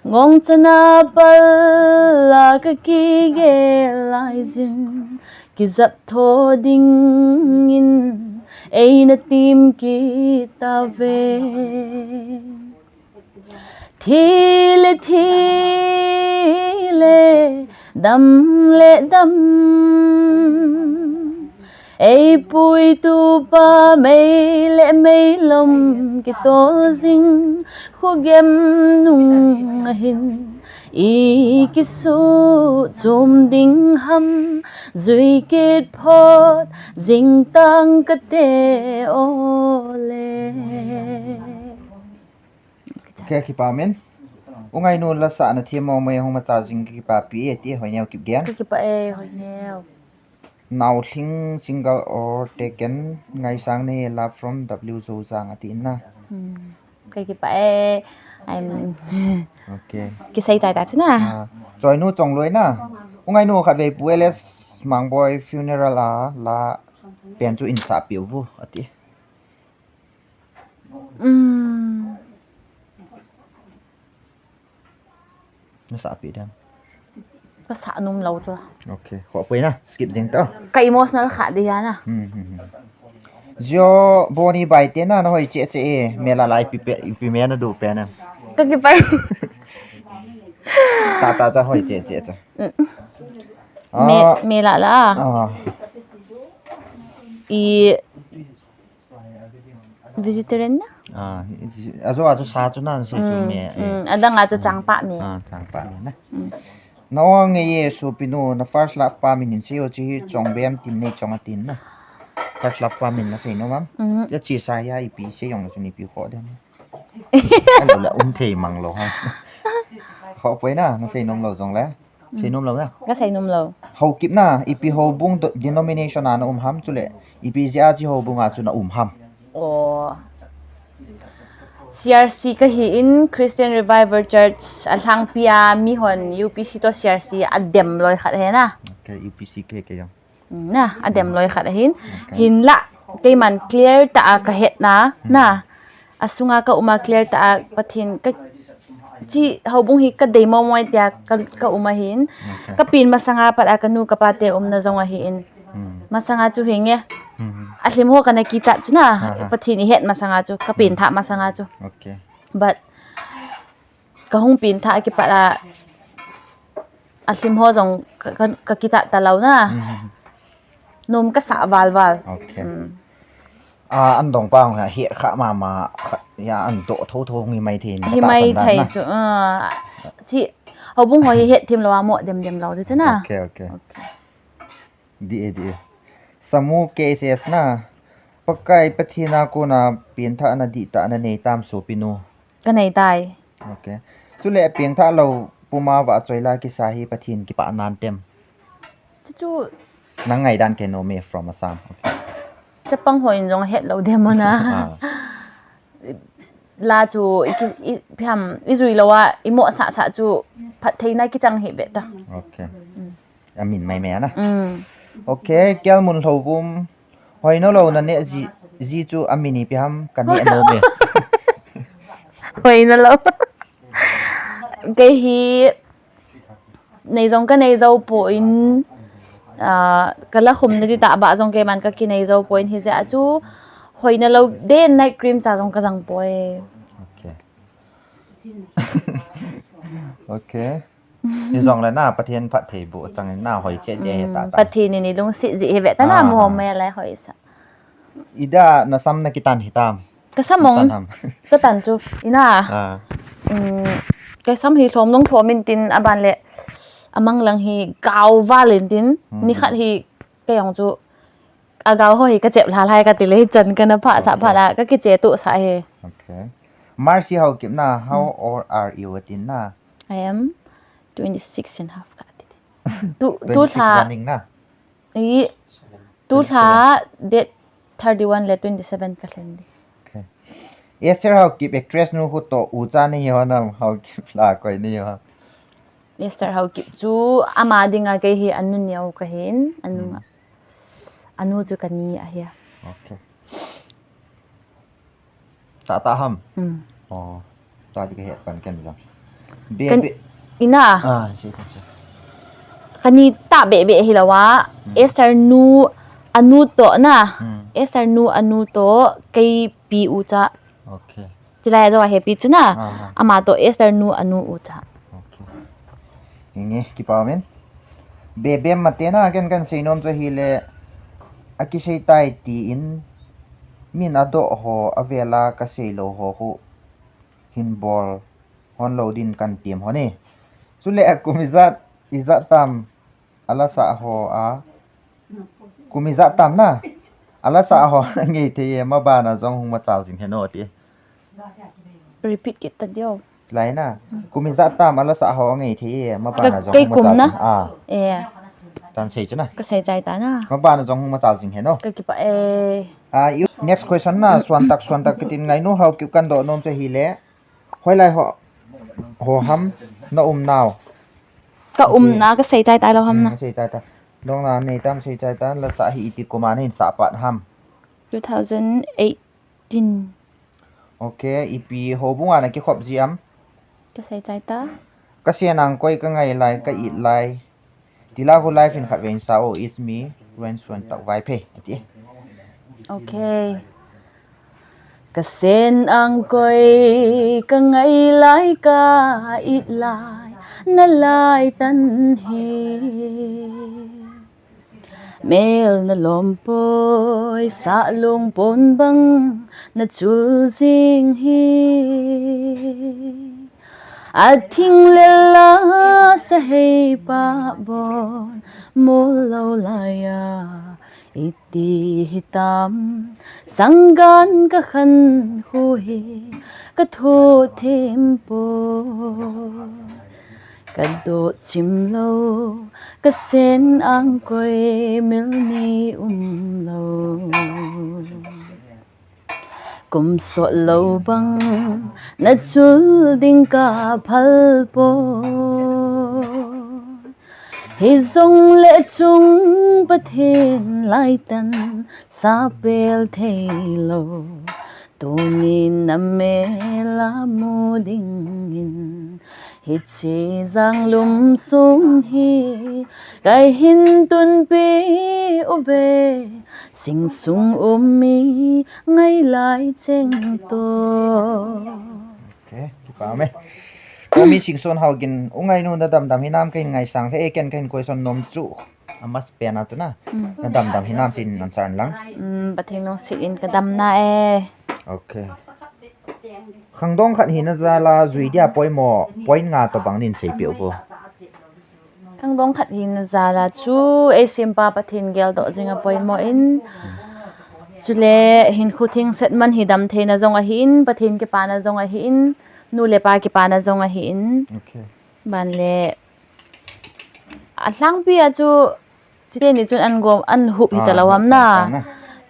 Ngongchan a pal a ka kigel lai jin. Kijap tho ding in eina tem kit tave. Thi le thi le, dam le dam. Ei puitu pa mei le mei lom kitol jing, khogem nung a hin. I kisuchom ding ham, jui kit phot jing tang kate ole. Ka kipah in. U Ngainu lasa na thiam mong mei hung machal jing ka kipah pi e ti Hoineo Kipgen. Ka kipah e Hoineo. Naolhing single or taken ngaisang nei love from W Zojang ati na. Hmm. Ka kipah e. I'm Okay. Kisei tai ta chuna. Ah, Choinu Chongloi na. U Ngainu khatvei Pu L S Mangboi funeral a la pen chu in sa piu vu ati. Um. Na sa pi dem. Ka sa nom lou chu. Okay, kho poi na, skip jing ta. Ka emotional kha di ya na. Hmm, hmm, hmm. Jio Boni bai te na, na hoi che che e, mela lai pi pe, pi me na du pe na. Ka kipah. Ta ta cha hoi che che cha. Mm. Ah. Me, mela la. Ah. I Vegetarian na? Ah, ajo ajo sa chu nan sei chu me. Eh. Mm, adang ajo changpa me. Ah, changpa me na. Mm. Na ong nge ye sopinu, na first love pa min hin sei o chi hi Chongbem tin nei chong atin na. First love pa min na sei nom am? Mm. Ya chi sa ya ipi sei jong chu ni pi kho dem. Alo la um thei mang lo ha. Kho poi na, na sei nom lo jong le. Sei nom lo na. Ka sei nom lo. Haokip na, ipi houbung denomination a na um ham chule. Ipi jeh a chi houbung a chu na um ham. Oh. C R C ka hi in Christian Revival Church a lhangpi a mi hon U P C to C R C a dem loi khat he na. Okay, U P C ke ke jong. Na, a dem loi khat ahin. Okay. Hinlah, keiman clear ta a ka het na, na. A sunga ka um a clear ta a Pathen ka chi houbung hi ka dei mo mo tia ka, ka um ahin. Okay. Ka pen masanga pat a ka nu ka pa te umna jong ahin. Hmm. Masanga chu hinge. Hmm. A lhim ho ka na kichat chu na. Ha, ha. Pathen i het masanga chu, ka pen tha masanga chu. Okay. But ka hung pen tha kipat a, a lhim ho jong ka, ka, ka kichat ta lo na. Hmm. Nom ka sa val val. Okay. Hmm. Ah, an dong pa hung ha, hi kha mama, kha, ya an do tho tho ngi mai thei. Hi mai thei chu. Ah, chi, houbung ho hi het thim lo a mo dem dem lo de chu na. Okay, okay. Okay. Di e, di e. Samu K S S na. Pakai Pathen a kona pen tha na di ta na nei tam sopinu. Ka nei tai. Okay. Chule pen tha lo puma va choi la kisa hi Pathen kipa nan tem. Chu chu. Nang ngai dan ke no me from Assam. Okay. Chapang ho in jong het lo dem na. Ah. La chu i ki, i, phiam, i jui lo a, i mo sa sa chu phat theina kichang hi be ta. Okay. Mm. Amin mai mai na. Mm. Okay, Kelmun Lhouvum. Hoina lo na ne ji, ji chu amin ipi ham ka ne nom e. Hoina lo. Kei hi nei jong ka nei jou poi, ah, ka la khum na di ta ba jong keiman ka kinei jou poi, hi jeh a chu hoina lo day and night cream cha jong ka jang poi. Okay. Okay. Hi jong le na Pathen phat thei bu chang na hoi che che he ta ta. Pathen in i lungset ji he ve ta na. Ah, mu ah. Me lai hoi sa. Ida na sam na kitan hi tam. Ka sam mong, ka tan chu, ina. Ah. Um, ka sam hi lhom nung lhom in tin, aban le, amang lang hi gao val in tin, hmm, ni khat hi ka jong chu, a gao ho hi ka chep lha lhai ka ti le, chan ka na pha sa pha la, ka kiche tu sa he. Okay. Mercy Haokip na, how old are you atin na? I am twenty-six and half ka ti. Tu, tu twenty-six lha. Running na. I, tu lha date thirty-one le twenty-seven ka lhen di. Okay. Esther Haokip actress nu hu to u cha ni ho na Haokip la koi ni ho. Esther Haokip chu ama dinga kei hi anu neo ka hin, anu nga. Anu chu ka ni a hi a. Okay. Ta ta ham. Hmm. Oh. Ta ji ka het pan ken jong. Be, kan be. Ina. Ah, si, si. Kani ta be be hi lawa. Hmm. Esther nu anu to na. Hmm. Esther nu anu to kei pi u cha. Okay. Chilai jo he pi chu na. Ah, ah. Ama to Esther nu anu u cha. Okay. Inge, kipa min. Bebem mate na ken kan seinom chu hile, akisei tai tin, min adoh ho, avela kasei lou ho khu, hin bol hon lou din kan tem hon e. Chule kum ijat, ijat tam, ala sa ho a, kum ijat tam na, ala sa ho, ngei thei e, mabana jong hung machal jing hen o ti. Repeat kit ta dio. Lai na. Kum ijat tam ala sa ho ngei thei e, mabana jong kei kum na. Ah. Eh. Tan sei chu na. Ka sei chai ta na. Mabana jong hung machal jing hen o. Ka kipa e. Ah, you, next question na, suan tak, suan tak kitin ngai nu Haokip kan doh nom chu hile. Hoilai ho, ho ham na um nau. Ka um na, ka sei chai tai lou ham na. Hmm, sei chai ta. Dong na nei tam sei chai ta, la sa hi iti kum a hin sa pat ham. Two thousand eight. Tin. Okay, ipi houbung a na kikhop ji am? Ka sei chai ta. Ka sen ang koi ka ngai lai, ka it lai. Tila hu life in khat vein sa o is me, when suan tak vai phe. Ati. Okay. Ka sen ang koi ka ngai lai, ka it lai, na lai tan hi. Mel na lom poi, sa lung pon bang na chul jing hi. A thing le la sa hei pa bon, mol lo lai a, iti hitam, sanggan ka khan khu hi, ka tho them poi. Ka dot chim lo, ka sen ang koi mil ni um lo. Kum sot lo bang, na chul ding ka phal poi. Hi jong le chung Pathen lai tan sa pel thei lo. Tunin na mel a mu ding in, hiche jang lum sung hi, ka hin tun pi uve, sing sung um mi ngai lai cheng to. Okay, kipa me. Kami Singson Haogin, u ngai nu na dam dam hinam ka hin ngai sang the, e ken ka hin question nom chu. A mas pen a chu na. Mm. Na dam dam hinam chin nan san lang. Mm, Pathen nung sit in ka dam na e. Okay. Khangdong khat hi na jal a jui dia poimo, point nga to bang nin sei piu vo. Khangdong khat hi na jal a chu, ei simpa Pathen gel doh jing a poimo in. Chule hin khu thing set man hi dam theina jong ahi in, Pathen kipana jong ahi in, nu le pa kipana jong ahi in. Okay. Ban le, a hlangpi a chu, chuteni chun an gom, an hup hi ta lo ham na. Ah, na.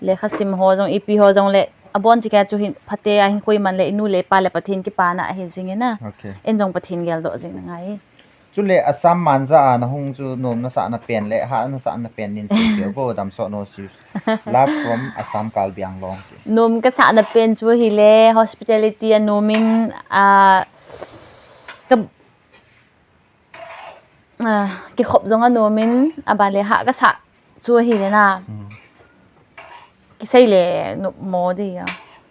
Lekha sim ho jong, ipi ho jong le, a bon chika chu hin, phate a hin koi man le, inu le pa le Pathen kipana ahi jing e na. Okay. En jong Pathen gel doh jing na ngai. Chule Assam Manja a na hung chu nom na sa na pen le, ha na sa na pen nin si ke bo dam so no si. Love from Assam Karbi Anglong. Nom ka sa na pen chu hi le, hospitality a nom in, a, ka Ah, kikhop jong a nom in, a ban le ha ka sa chu ahi le na. Hmm. Kisei le nop mo di a.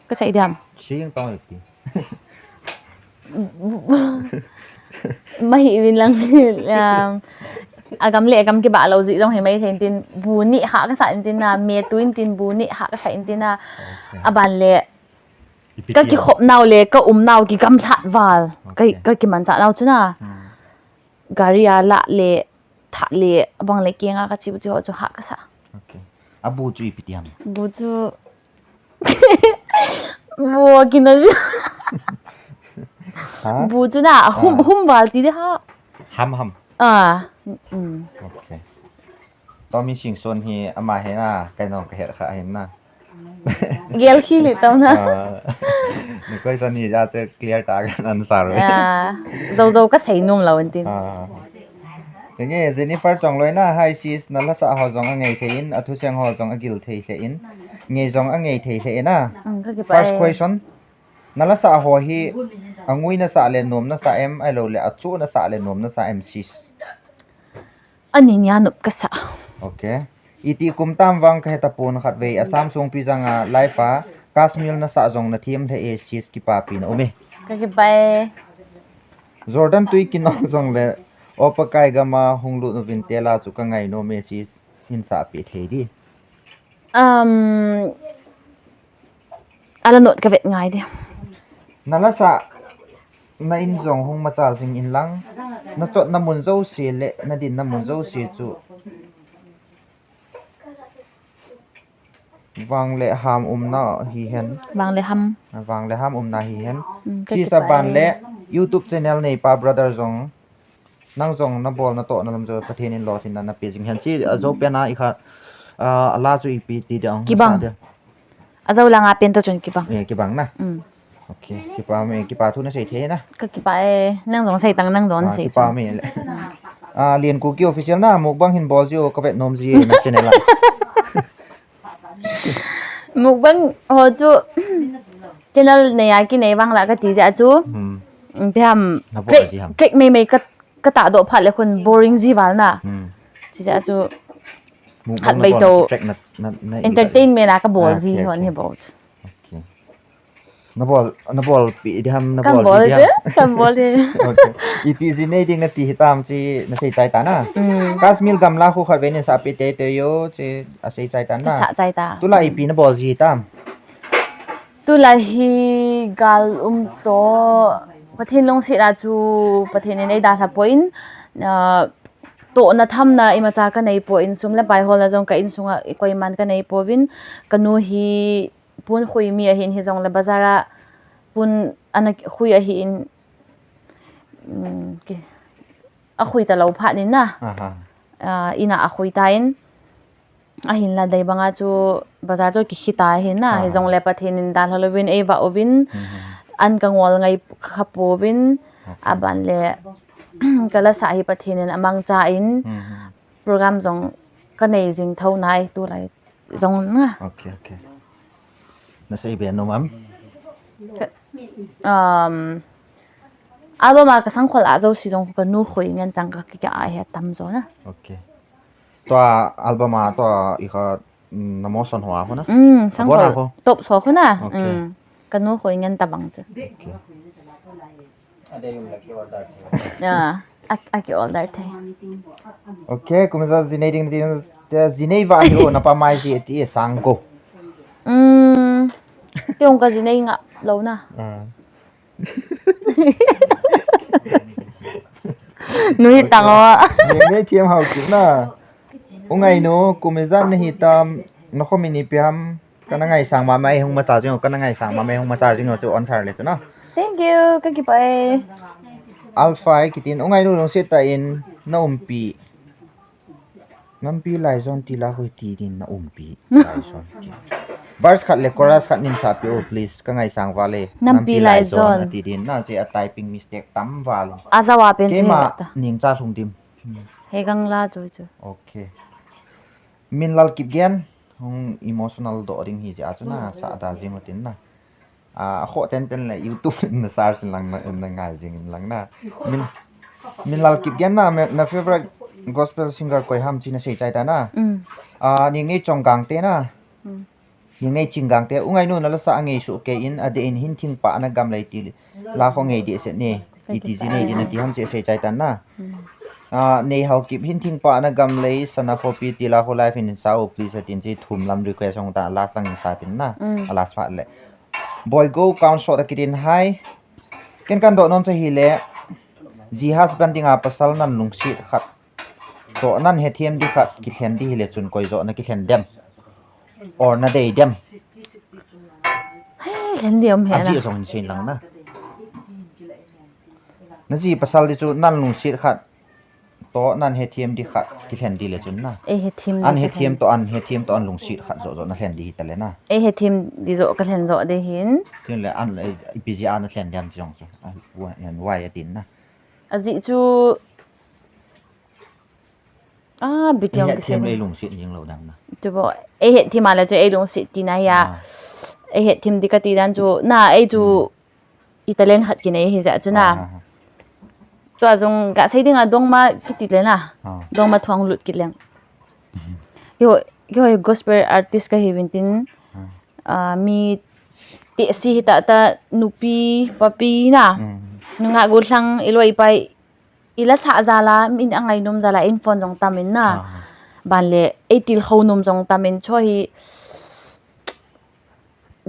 Ka sei diam. Sing tong iti. Mahi vin lang, um, a gam le a gam kibah lo ji jong hi mai thei tin, bu ni ha ka sa in tin na, me tu in tin bu ni ha ka sa in tin na. Okay. A ban le Ipi ka ti kikhop nau le, ka um nau, kigamlat val. Ka, okay. Ka kimanchah nau chu na. Hmm. Gari a lah le, thah le, abang le, kenga ka chi u chi ho chu ha ka sa. Okay. A bu chu ipi ti ham? Bu chu, bu kina chu. Ha? Bu chu na, hum, ah, hum val ti de ha. Ham, ham. Ah, mm. Okay. Tommy Singson hi ama hi na, kei nong ka het kha hin na. Gel khi li tau na. Ah, ni koi sa ni ja che clear ta kan answer. Ah, zo zo ka sei nom lo antin. Ah. Tenge Jennifer Chongloi na, hi sis, na la sa ho jong a ngei thei in, a thu seng ho jong a gil thei thei in. Ngei jong a ngei thei thei in a. Mm, ka kipah e. First question. Na la sa ho hi, a ngui na sa le nom na sa em, ai lo le a chu na sa le nom na sa em sis. Ani nia nop ka sa. Okay. Iti kum tam vang ka heta pon khat vei, Assam sung pi jang a life a, Kashmir na sa jong na thiam the e sis kipapi na um e. Ka kipah e. Jordan tui kinong jong le, opa kai gam a hung lut nu vin te la chu ka ngai nom e sis, hin sa pi thei di. Um, ala not ka vet ngai di. Na la sa, na in jong hung machal jing in lang, na chot na mun jouse le, na din na mun jouse chu. Vang le ham umna hi hen. Vang le ham. Vang le ham umna hi hen. Mm, ka kipah e. Sis a ban le YouTube channel nei pa brother jong. Nang jong na bol na toh na lam jo Pathen in lolhinna na pe jing hen. Sis a jo pen a i kha, ah, a la chu ipi ti ding. Kibang. Sa de. A jo langa pen to chun kibang. Eh, kibang na. Mm. Okay, kipa me, kipa thu na sei thei na. Ka kipah e, nang jong sei tang, nang jong sei chu. Ah, kipa me le. Ah, Lian Kuki Official na, mukbang hin bol jiu, ka vet nom ji na channel a. Mukbang ho chu, channel nei a kinei vang la ka ti ja chu. Hmm. Pi ham, na bol click, ji ham. Click mei mei ka, ka ta doh phat le khun boring ji val na. Hmm. Chi ja chu. Mukbang khat na bei bol to na, na, na, na entertainment a ka bol ji hon hi bol chu. Okay. Nabol, nabolpi diham, Kan nabolpi bol diham. Che, kan bol Che. Okay. Iti ji nei ding nati hitam chi nasei chai tana. Mm. Kasmil gamla khu khat venin sa pi te te yo chi asei chai tana. Sa chai ta. Tula ipi nabol ji hitam. Tula hi gal um to Pathen lungset a chu Pathen in ei dalha poi, ah, tohna thamna imacha ka nei poi, sum le pai holna jong ka insunga koiman ka nei pouvin, ka nu hi pun khui mi ahin, hijongle bazar a pun ana khui ahin, um, ki, akhui talou phat in na. Aha. Ah, ina akhui tan. Ahinla dei banga chu bazar toh kikhita ahin na, Ah. hijongle Pathen in dalha louvin ei vah uvin, Mhm. an ka ngol ngai kha pouvin, Okay. aban le ka la sa hi Pathen in amangcha in Mhm. program jong ka nei jing tho nai tulai jong na. Okay, okay. Nasei be nom am. Ka, um, album a ka sangkhol a jouse jong ka nu khui ngen chang ka ki ka a he tam jo na. Okay. Tua album a tua i kha, mm, na motion hoa ho na. Mm, Abona sangkhol ho. Top so ho na. Okay. Mm. Ka nu khui ngen tabang chu. Okay. Ya, a, a ki order thei. Okay, kumsa jinei ding ding te jinei va hi o na pa mai ji ti sang ko. Mm. Tiong ka jinei nga lo na. Ah. Nu hi tang o. Jinei thiam hau ki na. U ngai nu, kumsa na hitam, na khomi ni piam, kana ngaisang mama ei hung macha jing, kana ngaisang mama ei hung macha jing chu on sar le chu na. Thank you. Ka kipah e. Alpha ei kitin, u ngai nu lungset tah in na umpi. Nampi Laizon ti la hoi ti din na umpi. Laizon ti. Verse khat le chorus khat nin sa pi o please, ka ngaisang vale. Nampi Laizon. Ati din na che a typing mistake tam vale. A jawa pen che Keima ta. Ningcha Lhungdim. He gang la chu chu. Okay. Minlal Kipgen, hung emotional doh ding hi jeh a chu na, sa da jing utin na. Ah, kho ten ten le YouTube in na search in lang na, in na ngai jing in lang na. Min, Minlal Kipgen na, me- na favorite gospel singer koi ham chi na sei chai ta na. Mm. Ah, Ningnei Chonggang te na. Mm. Ningnei Chinggang te, u ngai nu na la sa a ngei su ke in, a de in hin thing pa na gam lei ti. La kho ngei di se ni. Iti ji nei di na ti ham che sei chai ta na. Mm. Ah, Nei Haokip hin thing pa na gam lei sana kho pi ti la kho live in sa o please atin chi thum lam request hung ta last lang in sa tin na. Mm. A last part le. Boy go count shot a kitin hai. Ken kan doh nom cha hi le. Ji husband dinga pasal nan lungset khat. Toh nan hethem di khat kilhen di hi le chun koi jo na kilhen dem. Or na dei dem. Hey, lhen di om he A ji na. Jong hin sein lang na. Na ji pasal di chu nan lungset khat. Toh nan hethem di khat kilhen di le chun na. Ei hethem di An ka hethem to an hethem to an lungset khat jo jo na lhen di hi ta le na. Ei hethem di jo ka lhen jo de hin. Tin le an le ipi ji an lhen dem jong chu. An wai atin na. A ji chu a bitiong Hethem kisem. le lungset jing lo dam na. Chu bo ei hethem a le chu ei lungset ti na ya. Ah. Ei hethem di ka ti dan chu na ei chu i talent khat kinei hi ja chu na. Ah, ah, Tua jong ka sei dinga dongma kiti le na. ah. Dongma thuang lut kit leng. Kihoi, kihoi gospel artist ka hi vin tin. Ah. Ah, mi te si hi ta ta nupi papi na. Mm. Nunga go thlang i loi pai i la sa jala min angai nom jala in phone jong tamin na. Ah. Ban le ei til ho nom jong tamin cho hi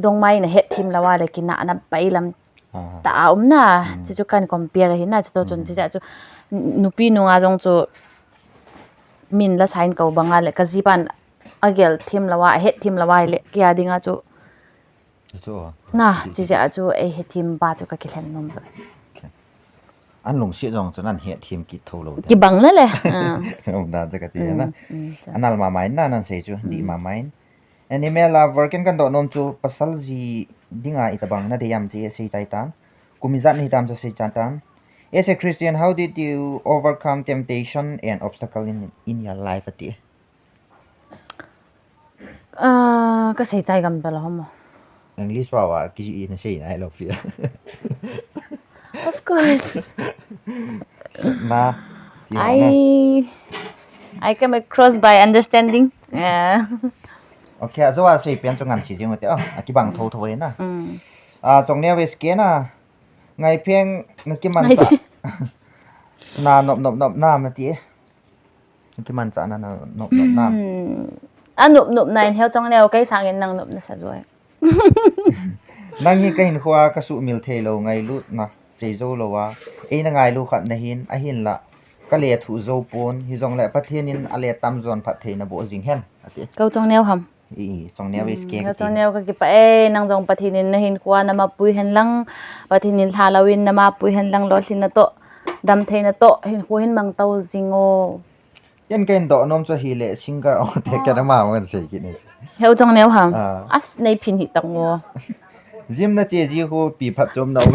dongmai na hethem lawa le kina na pai lam Ah. ta a um na. Chi chu kan compare hi na chi to chun chi ja chu nupi nunga jong chu min la sign ko banga le ka ji pan a gel them lawa a hethem lawa le kia dinga chu Chu. Na, chi ja chu ei hethem pa chu ka kilhen nom jo. An lungset jong chu nan hethem kit tho lo. Kibang na le. Um da ja ka ti na. Mm, cha. Anal mama in na nan sei chu di mama in. Animal lover ken kan doh nom chu pasal ji dinga itabang na dei am chi sei chai tan. Kum ijat na hitam cha sei chai tan. As a Christian, how did you overcome temptation and obstacle in, in your life ati? Ah, ka sei chai gam ta lo mo. English pa wa ki ji na sei na lo fi. Of course. Na. Ti na. I I come across by understanding. Yeah. Okay, ajo a sei pian chu ngan si jing u te. Oh, akibang tho tho e na. Mm. A, Chongneo ve scan a. Ngaipheng na kimanchah. Na nop nop nop nam na ti e. Na kimanchah na, na nop nop nam. Hmm. A nop nop na in heu Chongneo kei sangin nang nop na sa joi. Nang hi ka hinkhoa ka sumil thei lou, ngailut na sei jou lou a. Ei na ngailu khat na hin, ahinla ka le thu jou pon, hijongle Pathen in a le tam jon phat thei na boh jing hen, ati. Kau Chongneo ham. I, i, Chongneo ve scan ka ti. Chongneo ka kipah e, nang jong Pathen in na hinkhoa na mapui hen lang, Pathen in lha lou in na mapui hen lang, lolhin na toh, damthei na toh, hinkho hin mang tau jing o. Ken ka hin doh nom chu ahile singer o te ka na ma ngan sei kit ni. Heu Chongneo ham. Ah. As nei phin hi tang o. Gym na che ji ho pi phat chom na o.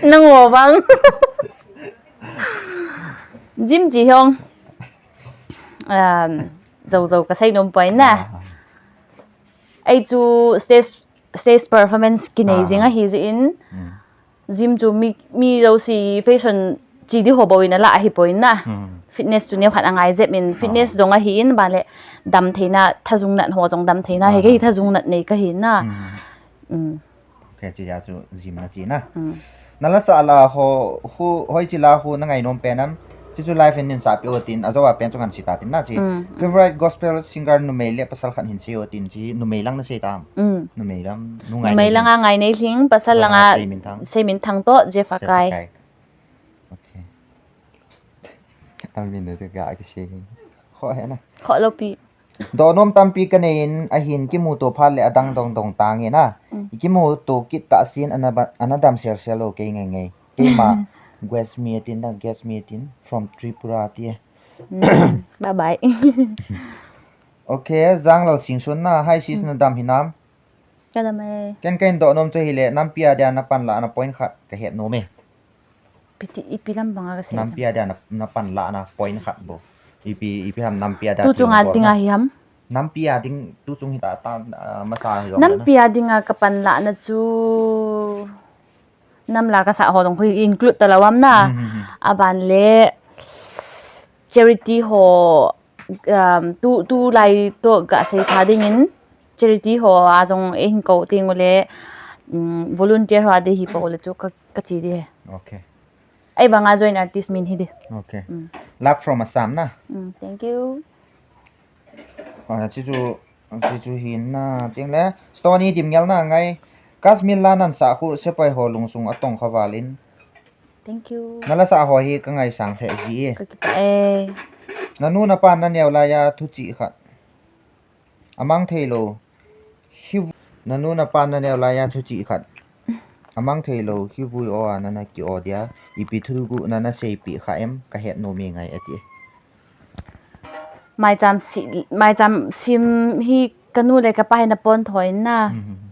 Nang o bang. Gym ji hong. Um, jou jou ka sei nom poi na. Ah. Ei chu stage, stage performance kinei jing ahi jeh in. Mm. Gym chu mi, mi jouse fashion chi di ho bou in a la ahi poi na. Hmm. Fitness chu neo khat angai jep in, fitness jong ahi in, ban le damtheina, thajung nat ho jong damtheina, he kei thajung nat nei ka hi na. Hmm. Hmm. Okay, chi ja chu gym na chi na. Hmm. Na la sa la ho, hu, hoi chi la hu na ngai nom pen am. Chi chu live in nin sa pi o tin, a jo a pen chu ngan si ta tin na chi. Hmm. Favorite gospel singer numei le pasal khat hin si o tin chi numei lang na sei tam. Hmm. Numei lang, nu ngai numei lang a ngai nei hling, pasal lang a sei min thang. Sei min thang to, Jeff Akai. Jeff Akai. Okay. Amin de ga ki se. Kho he na. Kho lo pi. Donom tampi ka nei in ahin kimu to phat le adang dong dong tang in a. Mm. I kimu to kit ta sin ana ba, ana dam sel sel lo kei ngai ngai. Keima guest meeting na guest meeting from Tripura ti. Mm. Bye bye. Okay, Janglal Singson na, hi sis na dam hinam. Ka dam e. Ken ka hin doh nom chu hile, nampi a dia na panlah na point khat ka het nom e. Piti, ipi lam banga ka sei. Nampi a dia na, na panlah na point khat bou. Ipi, ipi ham nampi a dia. Tu chung a ding a hi ham. Nampi a ding, tu chung hi ta, ta, ah, masa hi jong na. Nampi a ding a ka panlah na chu. Nam la ka sa ho dong khu include ta lawam na. Hmm, hmm, hmm. Aban le charity ho, um, tu, tu lai to ka sei tha ding in charity ho a jong e hin ko ting le, um, volunteer ho a de hi po le chu ka, ka chi di he. Okay. Ei banga join artist min hi di. Okay. Mm. Love from Assam na. Mm, thank you. Ah, chi chu, chi chu hin na, ting le, Stony Dimngel na ngai, Kashmir la nan sa khu sepai ho lungsung atong kha val in. Thank you. Na la sa ho hi ka ngai sang the ji e. Ka kipah e. Na nu na pa na neo la ya thu chi khat. Amang thei lo. Hi vu-, na nu na pa na neo la ya thu chi khat. Amang thei lo, hi vui o a na na ki o dia. Ipi thu gu na na sei pi kha em, ka het nom e ngai ati. Maicham si, maicham sim hi ka nu le ka pa hi na pon thoi na. Mhm.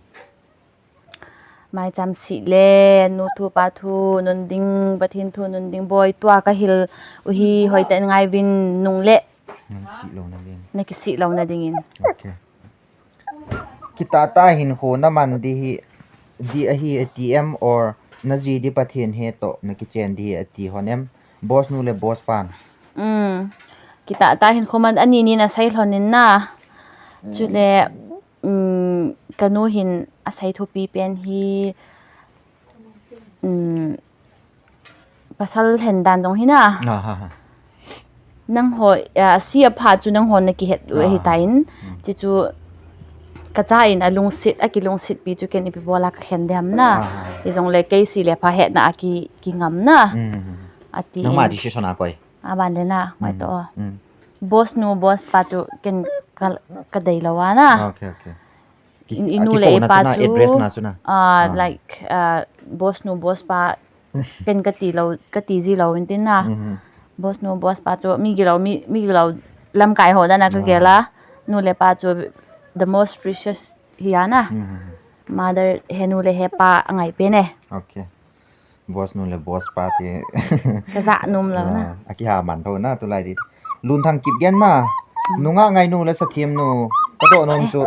Maicham si le, nu thu pa thu nun ding, Pathen thu nun ding boi, tua ka hil u hi hoi ten ngai vin nung le. Na ki si lo na ding. Na ki si lo na ding in. Okay. Kitah tah hin khu na man di hi, di ahi ati em or na ji di Pathen he to na kichen di hi ati hon em. Boss nu le boss pan. Mm. Kitah tah hin khu man ani ni na sai lhon in na. Mm. Chule, mm, ka nu hin a sai thupi pen hi, mm, pasal hen dan jong hi na. Ah, ha, ha. Nang ho, ah, si a pha chu nang ho na ki het u ahi ta in. Ah, hmm. Chi chu ka cha in a lungsit, a ki lungsit pi chu ken ipi bol a ka khen dem na. Ah, ha. Hi jong le kei si le pha het na a ki, ki ngam na. Hmm, hmm, hmm. Ati in. Nang ma decision a koi. A ban le na, mai to. Hmm, hmm. Boss nu, boss pa chu ken ka, ka dei lo a na. Okay, okay. Ki-, i, i nu le i pa chu, ah, like, ah, boss nu, boss pa, ken ka ti lo, ka ti ji lo in tin na. Mhm. Boss nu, boss pa chu, mi gilo, mi, mi gilo lamkai ho dan a ka gel a. Ah. Nu le pa chu, the most precious hi a na. Mhm. Mother, he nu le he pa, a ngai pen e. Okay. Boss nu le boss pa ti. Ka ja nom lo na. Ah, a kiha man tho na tulai di. Lunthang Kipgen na. Hmm. Nungah Ngainu le Sathiam nu. Ka doh nom chu.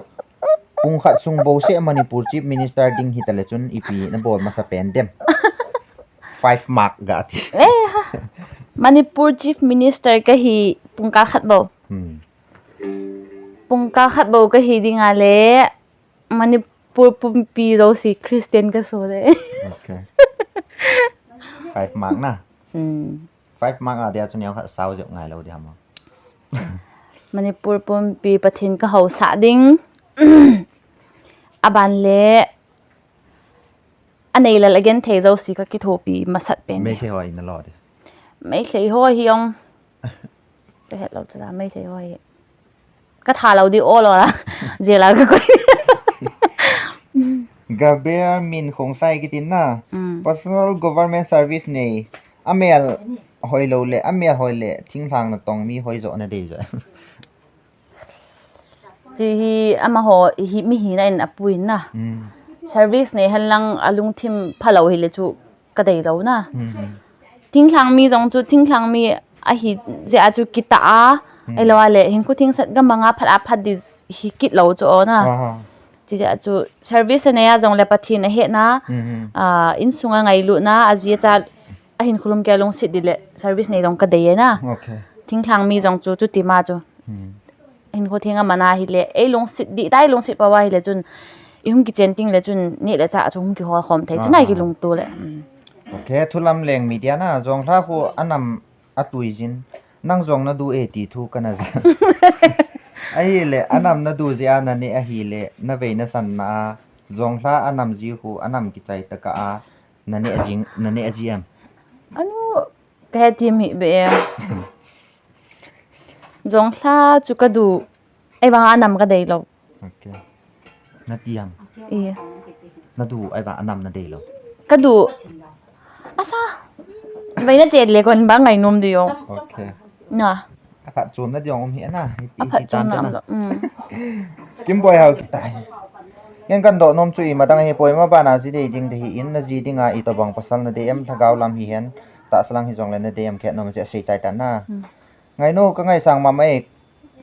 Pung khat sung bou seh Manipur Chief Minister ding hi ta le chun ipi na bol masa pen dem. Five mark ga ti. Eh, ha. Manipur Chief Minister ka hi pung kal khat bou. Hmm. Pungkah khat bou kahi ding a le, Manipur pumpi jouse Christian kaso le. Okay. Five mark na. Hmm. Five mark a dia chu neo khat sao jep ngai lou di ham. Manipur pumpi Pathen kahaosah ding. Aban le anei lal agenthei jouse kakithopi masat pen. Meitei ho in alo di. Meitei ho hi ong. Kahet lou chu la Meitei ho hi. Katha lou di o lo la. Jela kakoi. Gabriel Min Khongsai kitin na. Hmm. Personal government service nei. Amel hoi lou le, amel hoi le, thinglhang natong mi hoi jo nadei jo. Chi hi amaho hi mi hina in apuina. Hmm. Service nei henlang alungthim phalou hile chu kadei lou na. Hmm. Thinglhang mi jong chu thinglhang mi ahi jeh a chu kitah a. Hmm. Ahilou le hinkho theng sat gamang a phat a phat di hi kit lou chu o na. Aha. Chi jeh a chu service anei a jong le Pathen ahetna. Hmm. Ah, insung a ngailutna, aji acha ahinkho lum kei a lungset di le service nei jong kadei e na. Okay. Thinglhang mi jong chu chuti ma chu. Hmm. Hinkho theng amana hile, ei lungset di, tai lungset pau a hile chun, ihung kichen ting le chun, neh le chah chu hung kihol khom thei chu nai kilungto le. Hmm. Okay, Thulam Leng Media na, Jonglha khu anam atui jin, nang jong nadu e ti thu kana ja. Ahile, anam nadu jeh a naneh ahile, navei nasanna a, Jonglha anam ji khu, anam kichai tah a, Naneh jing, naneh ji em? Anu, kahe ti mi be em. Jonglha chu kadu, ahivang a nam kadei lou. Okay. Nati em? Iya. Nadu, ahivang a nam nadei lou. Kadu. Asa. Vai nache le kon ba ngainom di jong. Okay. Na. Aphat chom na diong um hi ana. Aphat chom na lo. Hmm. Kimboi hao kitai. Ken kadoh nom chu imadang hi poima bana ji dei ding dei hi in naji dinga itobang pasal nadei em lhagao lam hihen. Tahsa lang hijongle nadei em khet nom chu asei chai tan na. Hmm. Ngaino kangaisang mama e.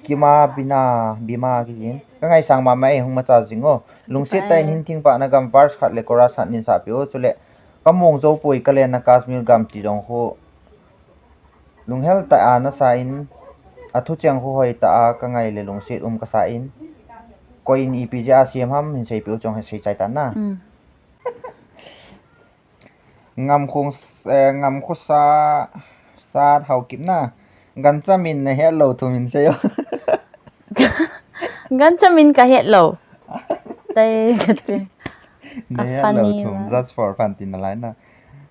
Kima bina bima kijin. Kangaisang mama e hung macha jing o. Lungset tah in hin thing pah na gam verse khat le chorus khat nin sahpi o chule. Kamong jou poi kalen na Kashmir gam ti jong ho. Lunghel tah a nasa in, athu cheng khu hoi tah a kangai le lungset um kasa in, koi in ipi jeh a siam ham hin seipeh u chong hin sei chai tan na. Mm. Ngam khung, eh, ngam khusa, sat hau kip na. Gancha min nahet lou thum hin sei o. Gancha min kahet lou. Tai kati. Nahet lou thum, just for fun tin nalai na.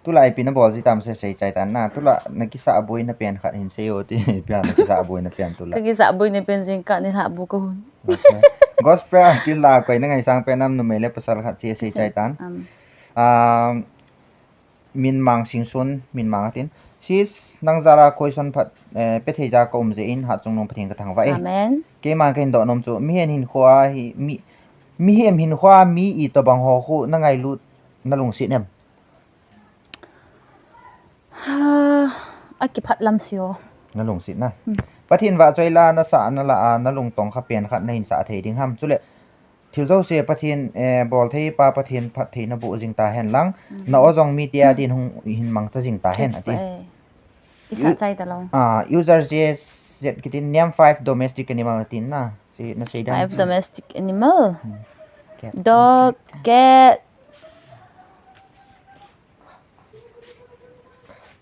Tulai ipi nabol ji tam sei sei chai tan na. Tulai nakisah boina pen khat hin sei o ti. Ipi a nakisah boina pen tulai. Kakisah boina pen jing kani lha bu kahun. Okay. Gospel kila koi nangaisang pen nam numei le pasal khat sei sei chai tan. Um. Um, Minmang Singson, Minmang atin. Sis, nang jal a question phat, eh, pethei ja kaum jeh in, hatchungnung Pathen kathangvah e. Amen. Keima kahin doh nom chu, mihem hinkhoa hi, mi, mihem hinkhoa mi itobang ho khu nangailut nalungset em? Akiphat lam sio. Nalungset na. Hmm. Pathen vahchoi la nasah nala a, nalungtong kha pen khat nahin sah thei ding ham. Chule, Thil jouse Pathen, eh, bolthei pa Pathen phatthei naboh jing tahen lang. Mhm. Na o jong mite a din hung hin mangcha jing tahen ati. Isa chai talou. Ah, user J Z kitin name five domestic animal atin na. Si nasei dan. Five domestic animal. Hmm. Cat. Dog, cat.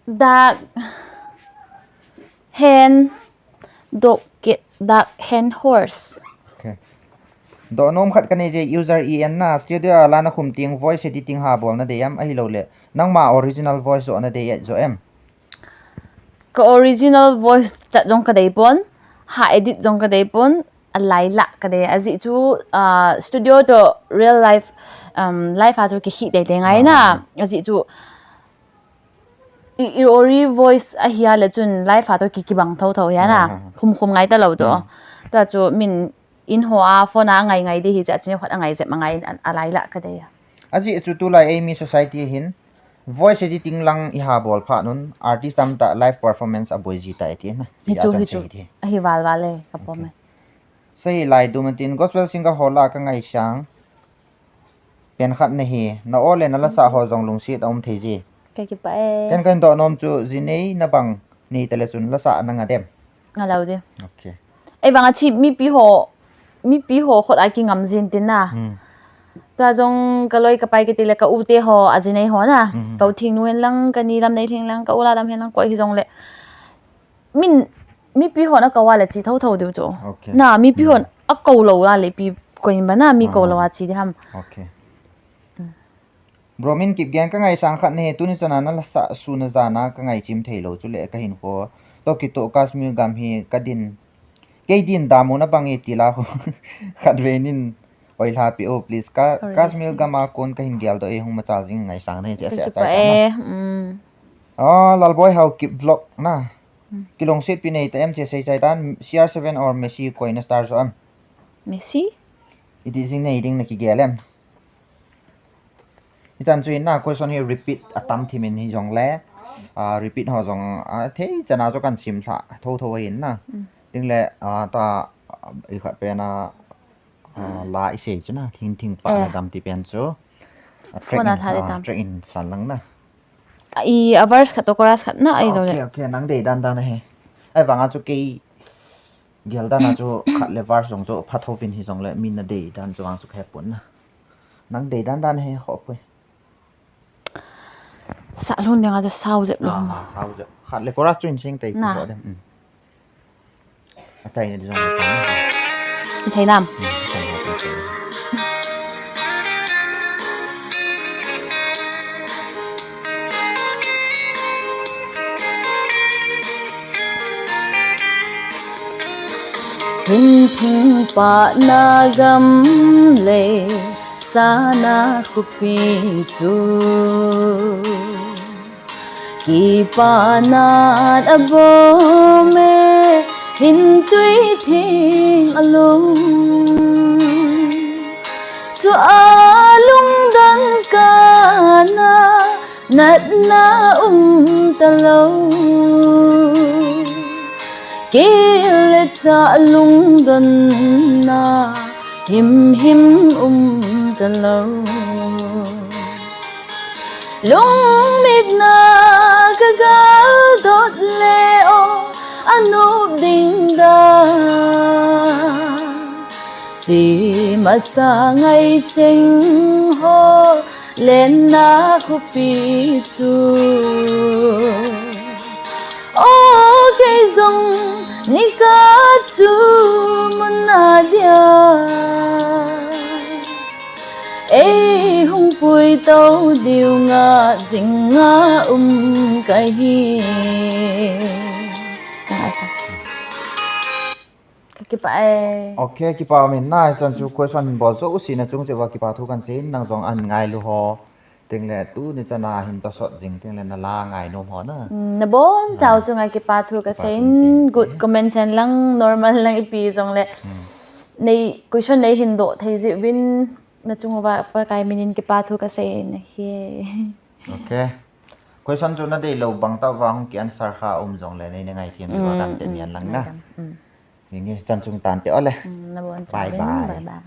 Duck, hen, dog, cat, duck, hen, horse. Okay. Doh nom khat kanei je user E N na studio a la nakhum ting voice editing ha bol nadei em ahilouleh nangma original voice joh nadei joh em? Ka original voice chat jong kadei pon, ha edit jong kadei pon, alai lah kadei. Ajeh chu, ah, studio toh real life, um, life a chu kikhih teitei ngai na. Ah. Ajeh chu, i, i ori voice ahi a le chun life a toh ki, kibang thotho hi a na. Ah. Khum khum ngai talou toh. Hmm. Tua chu min in ho a phone a ngai ngai di hi jeh chun khat angai jep angai a, alai lah kadei. Ajeh chu tulai eimi society hin voice editing lang iha bol phat un artist tamtah live performance aboi ji tai ti na. Hichu, hichu. Ahi val val e, kapom e. Okay. Sei lai dum atin gospel singer ho lah a kangaisang pen khat nahi, na o le na lasah ho jong lungset aum thei ji. Kakipah e. Ken kahin doh nom chu ji nei na bang nei tale chun lasah nanga dem? Ngalou di. Okay. Ei bang a chi mipi ho mipi ho khut a kingam jin tin na. Hmm. Tua jong ka loi ka pai kiti le ka u te ho, a jinei ho na. Hmm. Ka u Thingnu hen lang, ka ni Lamneilhing lang, ka u Lalam hen lang, koi hijongle. Min, mipi hon a kou a le chi thotho diu chu. Okay. Na, mipi hon a kou lou a le ipi koi in ba na, mi kou lou a chi di ham. Okay. Bromin Kipgen, ka ngaisang khat nahi, tuni chana na la sa su na jana ka ngaichim thei lou chu le ka hinkho. Toh kitoh Kashmir gam hi ka din. Kei din damu na bang e ti la khu. Khatvei nin oilha pi o, please. Ka, Kashmir gam a kon ka hin gel doh e, hung machal jing, ngaisang nahi, che se a chai ta na. Eh, mm. Ah, Lalboi Haokip vlog na. Hmm. Kilungset pi nei ta em, che sei chai tan, C R seven or Messi koi na star jo em? Messi? Iti jing nei ding na kigel em? Hichan chu in na, question hi repeat a tam thim in hijongle, ah, repeat ho jong, ah, thei chana chu kan sim lha thotho in na. Hmm. Ding le, ah, ta, ah, i khat pen a, ah, la i sei chu na, thing thing pa na gam ti pen chu. Ah, track in, ah, track in san lang na. I a verse khat to chorus khat na, ai lo le. Okay, okay, nang dei dan dan he. Ai vang a chu kei gel dan a chu khat le verse jong chu pha tho vin hijongle, min na dei dan chu vang chu ka he pon na. Nang dei dan dan he, kho poi. Sa lhun ding a chu sao jep lo. Ah, sao jep. Khat le chorus chu in sing tei na. Dem. Mm. A chai na di jong le. Thei nam. Him thing pa na gam le sa na khupi chu. Kipa nan abom e, hin tui thing a lung. Chu a lungdon kana natna um talou. Kei le cha lungdonna himhim um talou. Lungmitna ka galdot le o, a nop ding dan. Chi masa ngai cheng ho, lenna khupi chu. O kei jong nika chu mun na dia. Ei hung pui to diu nga jing nga um ka hi. Ka kipa e. Okay, kipa min na, chan chu question bol jouse na chung cheh uva kipa thu kan sei, nang jong an ngailu ho. Teng le tuni chana hin tosot jing teng le na la ngainom ho na. Mm, na bon chau chunga kipa thu ka sei in, good comment sen lang, normal lang ipi jong le. Mm. Nei, question nei hin doh thei jeh uvin na chung uva Pakai min in kipa thu ka sei in ahi. Okay. Question chu na dei lou bang tah uva hung ki answer kha um jong le nei na ngaithem uva kan te mian lang na. Mm. Nge chan chung tan te ole. Mm, na bon chau. Bye bye. Bye bye.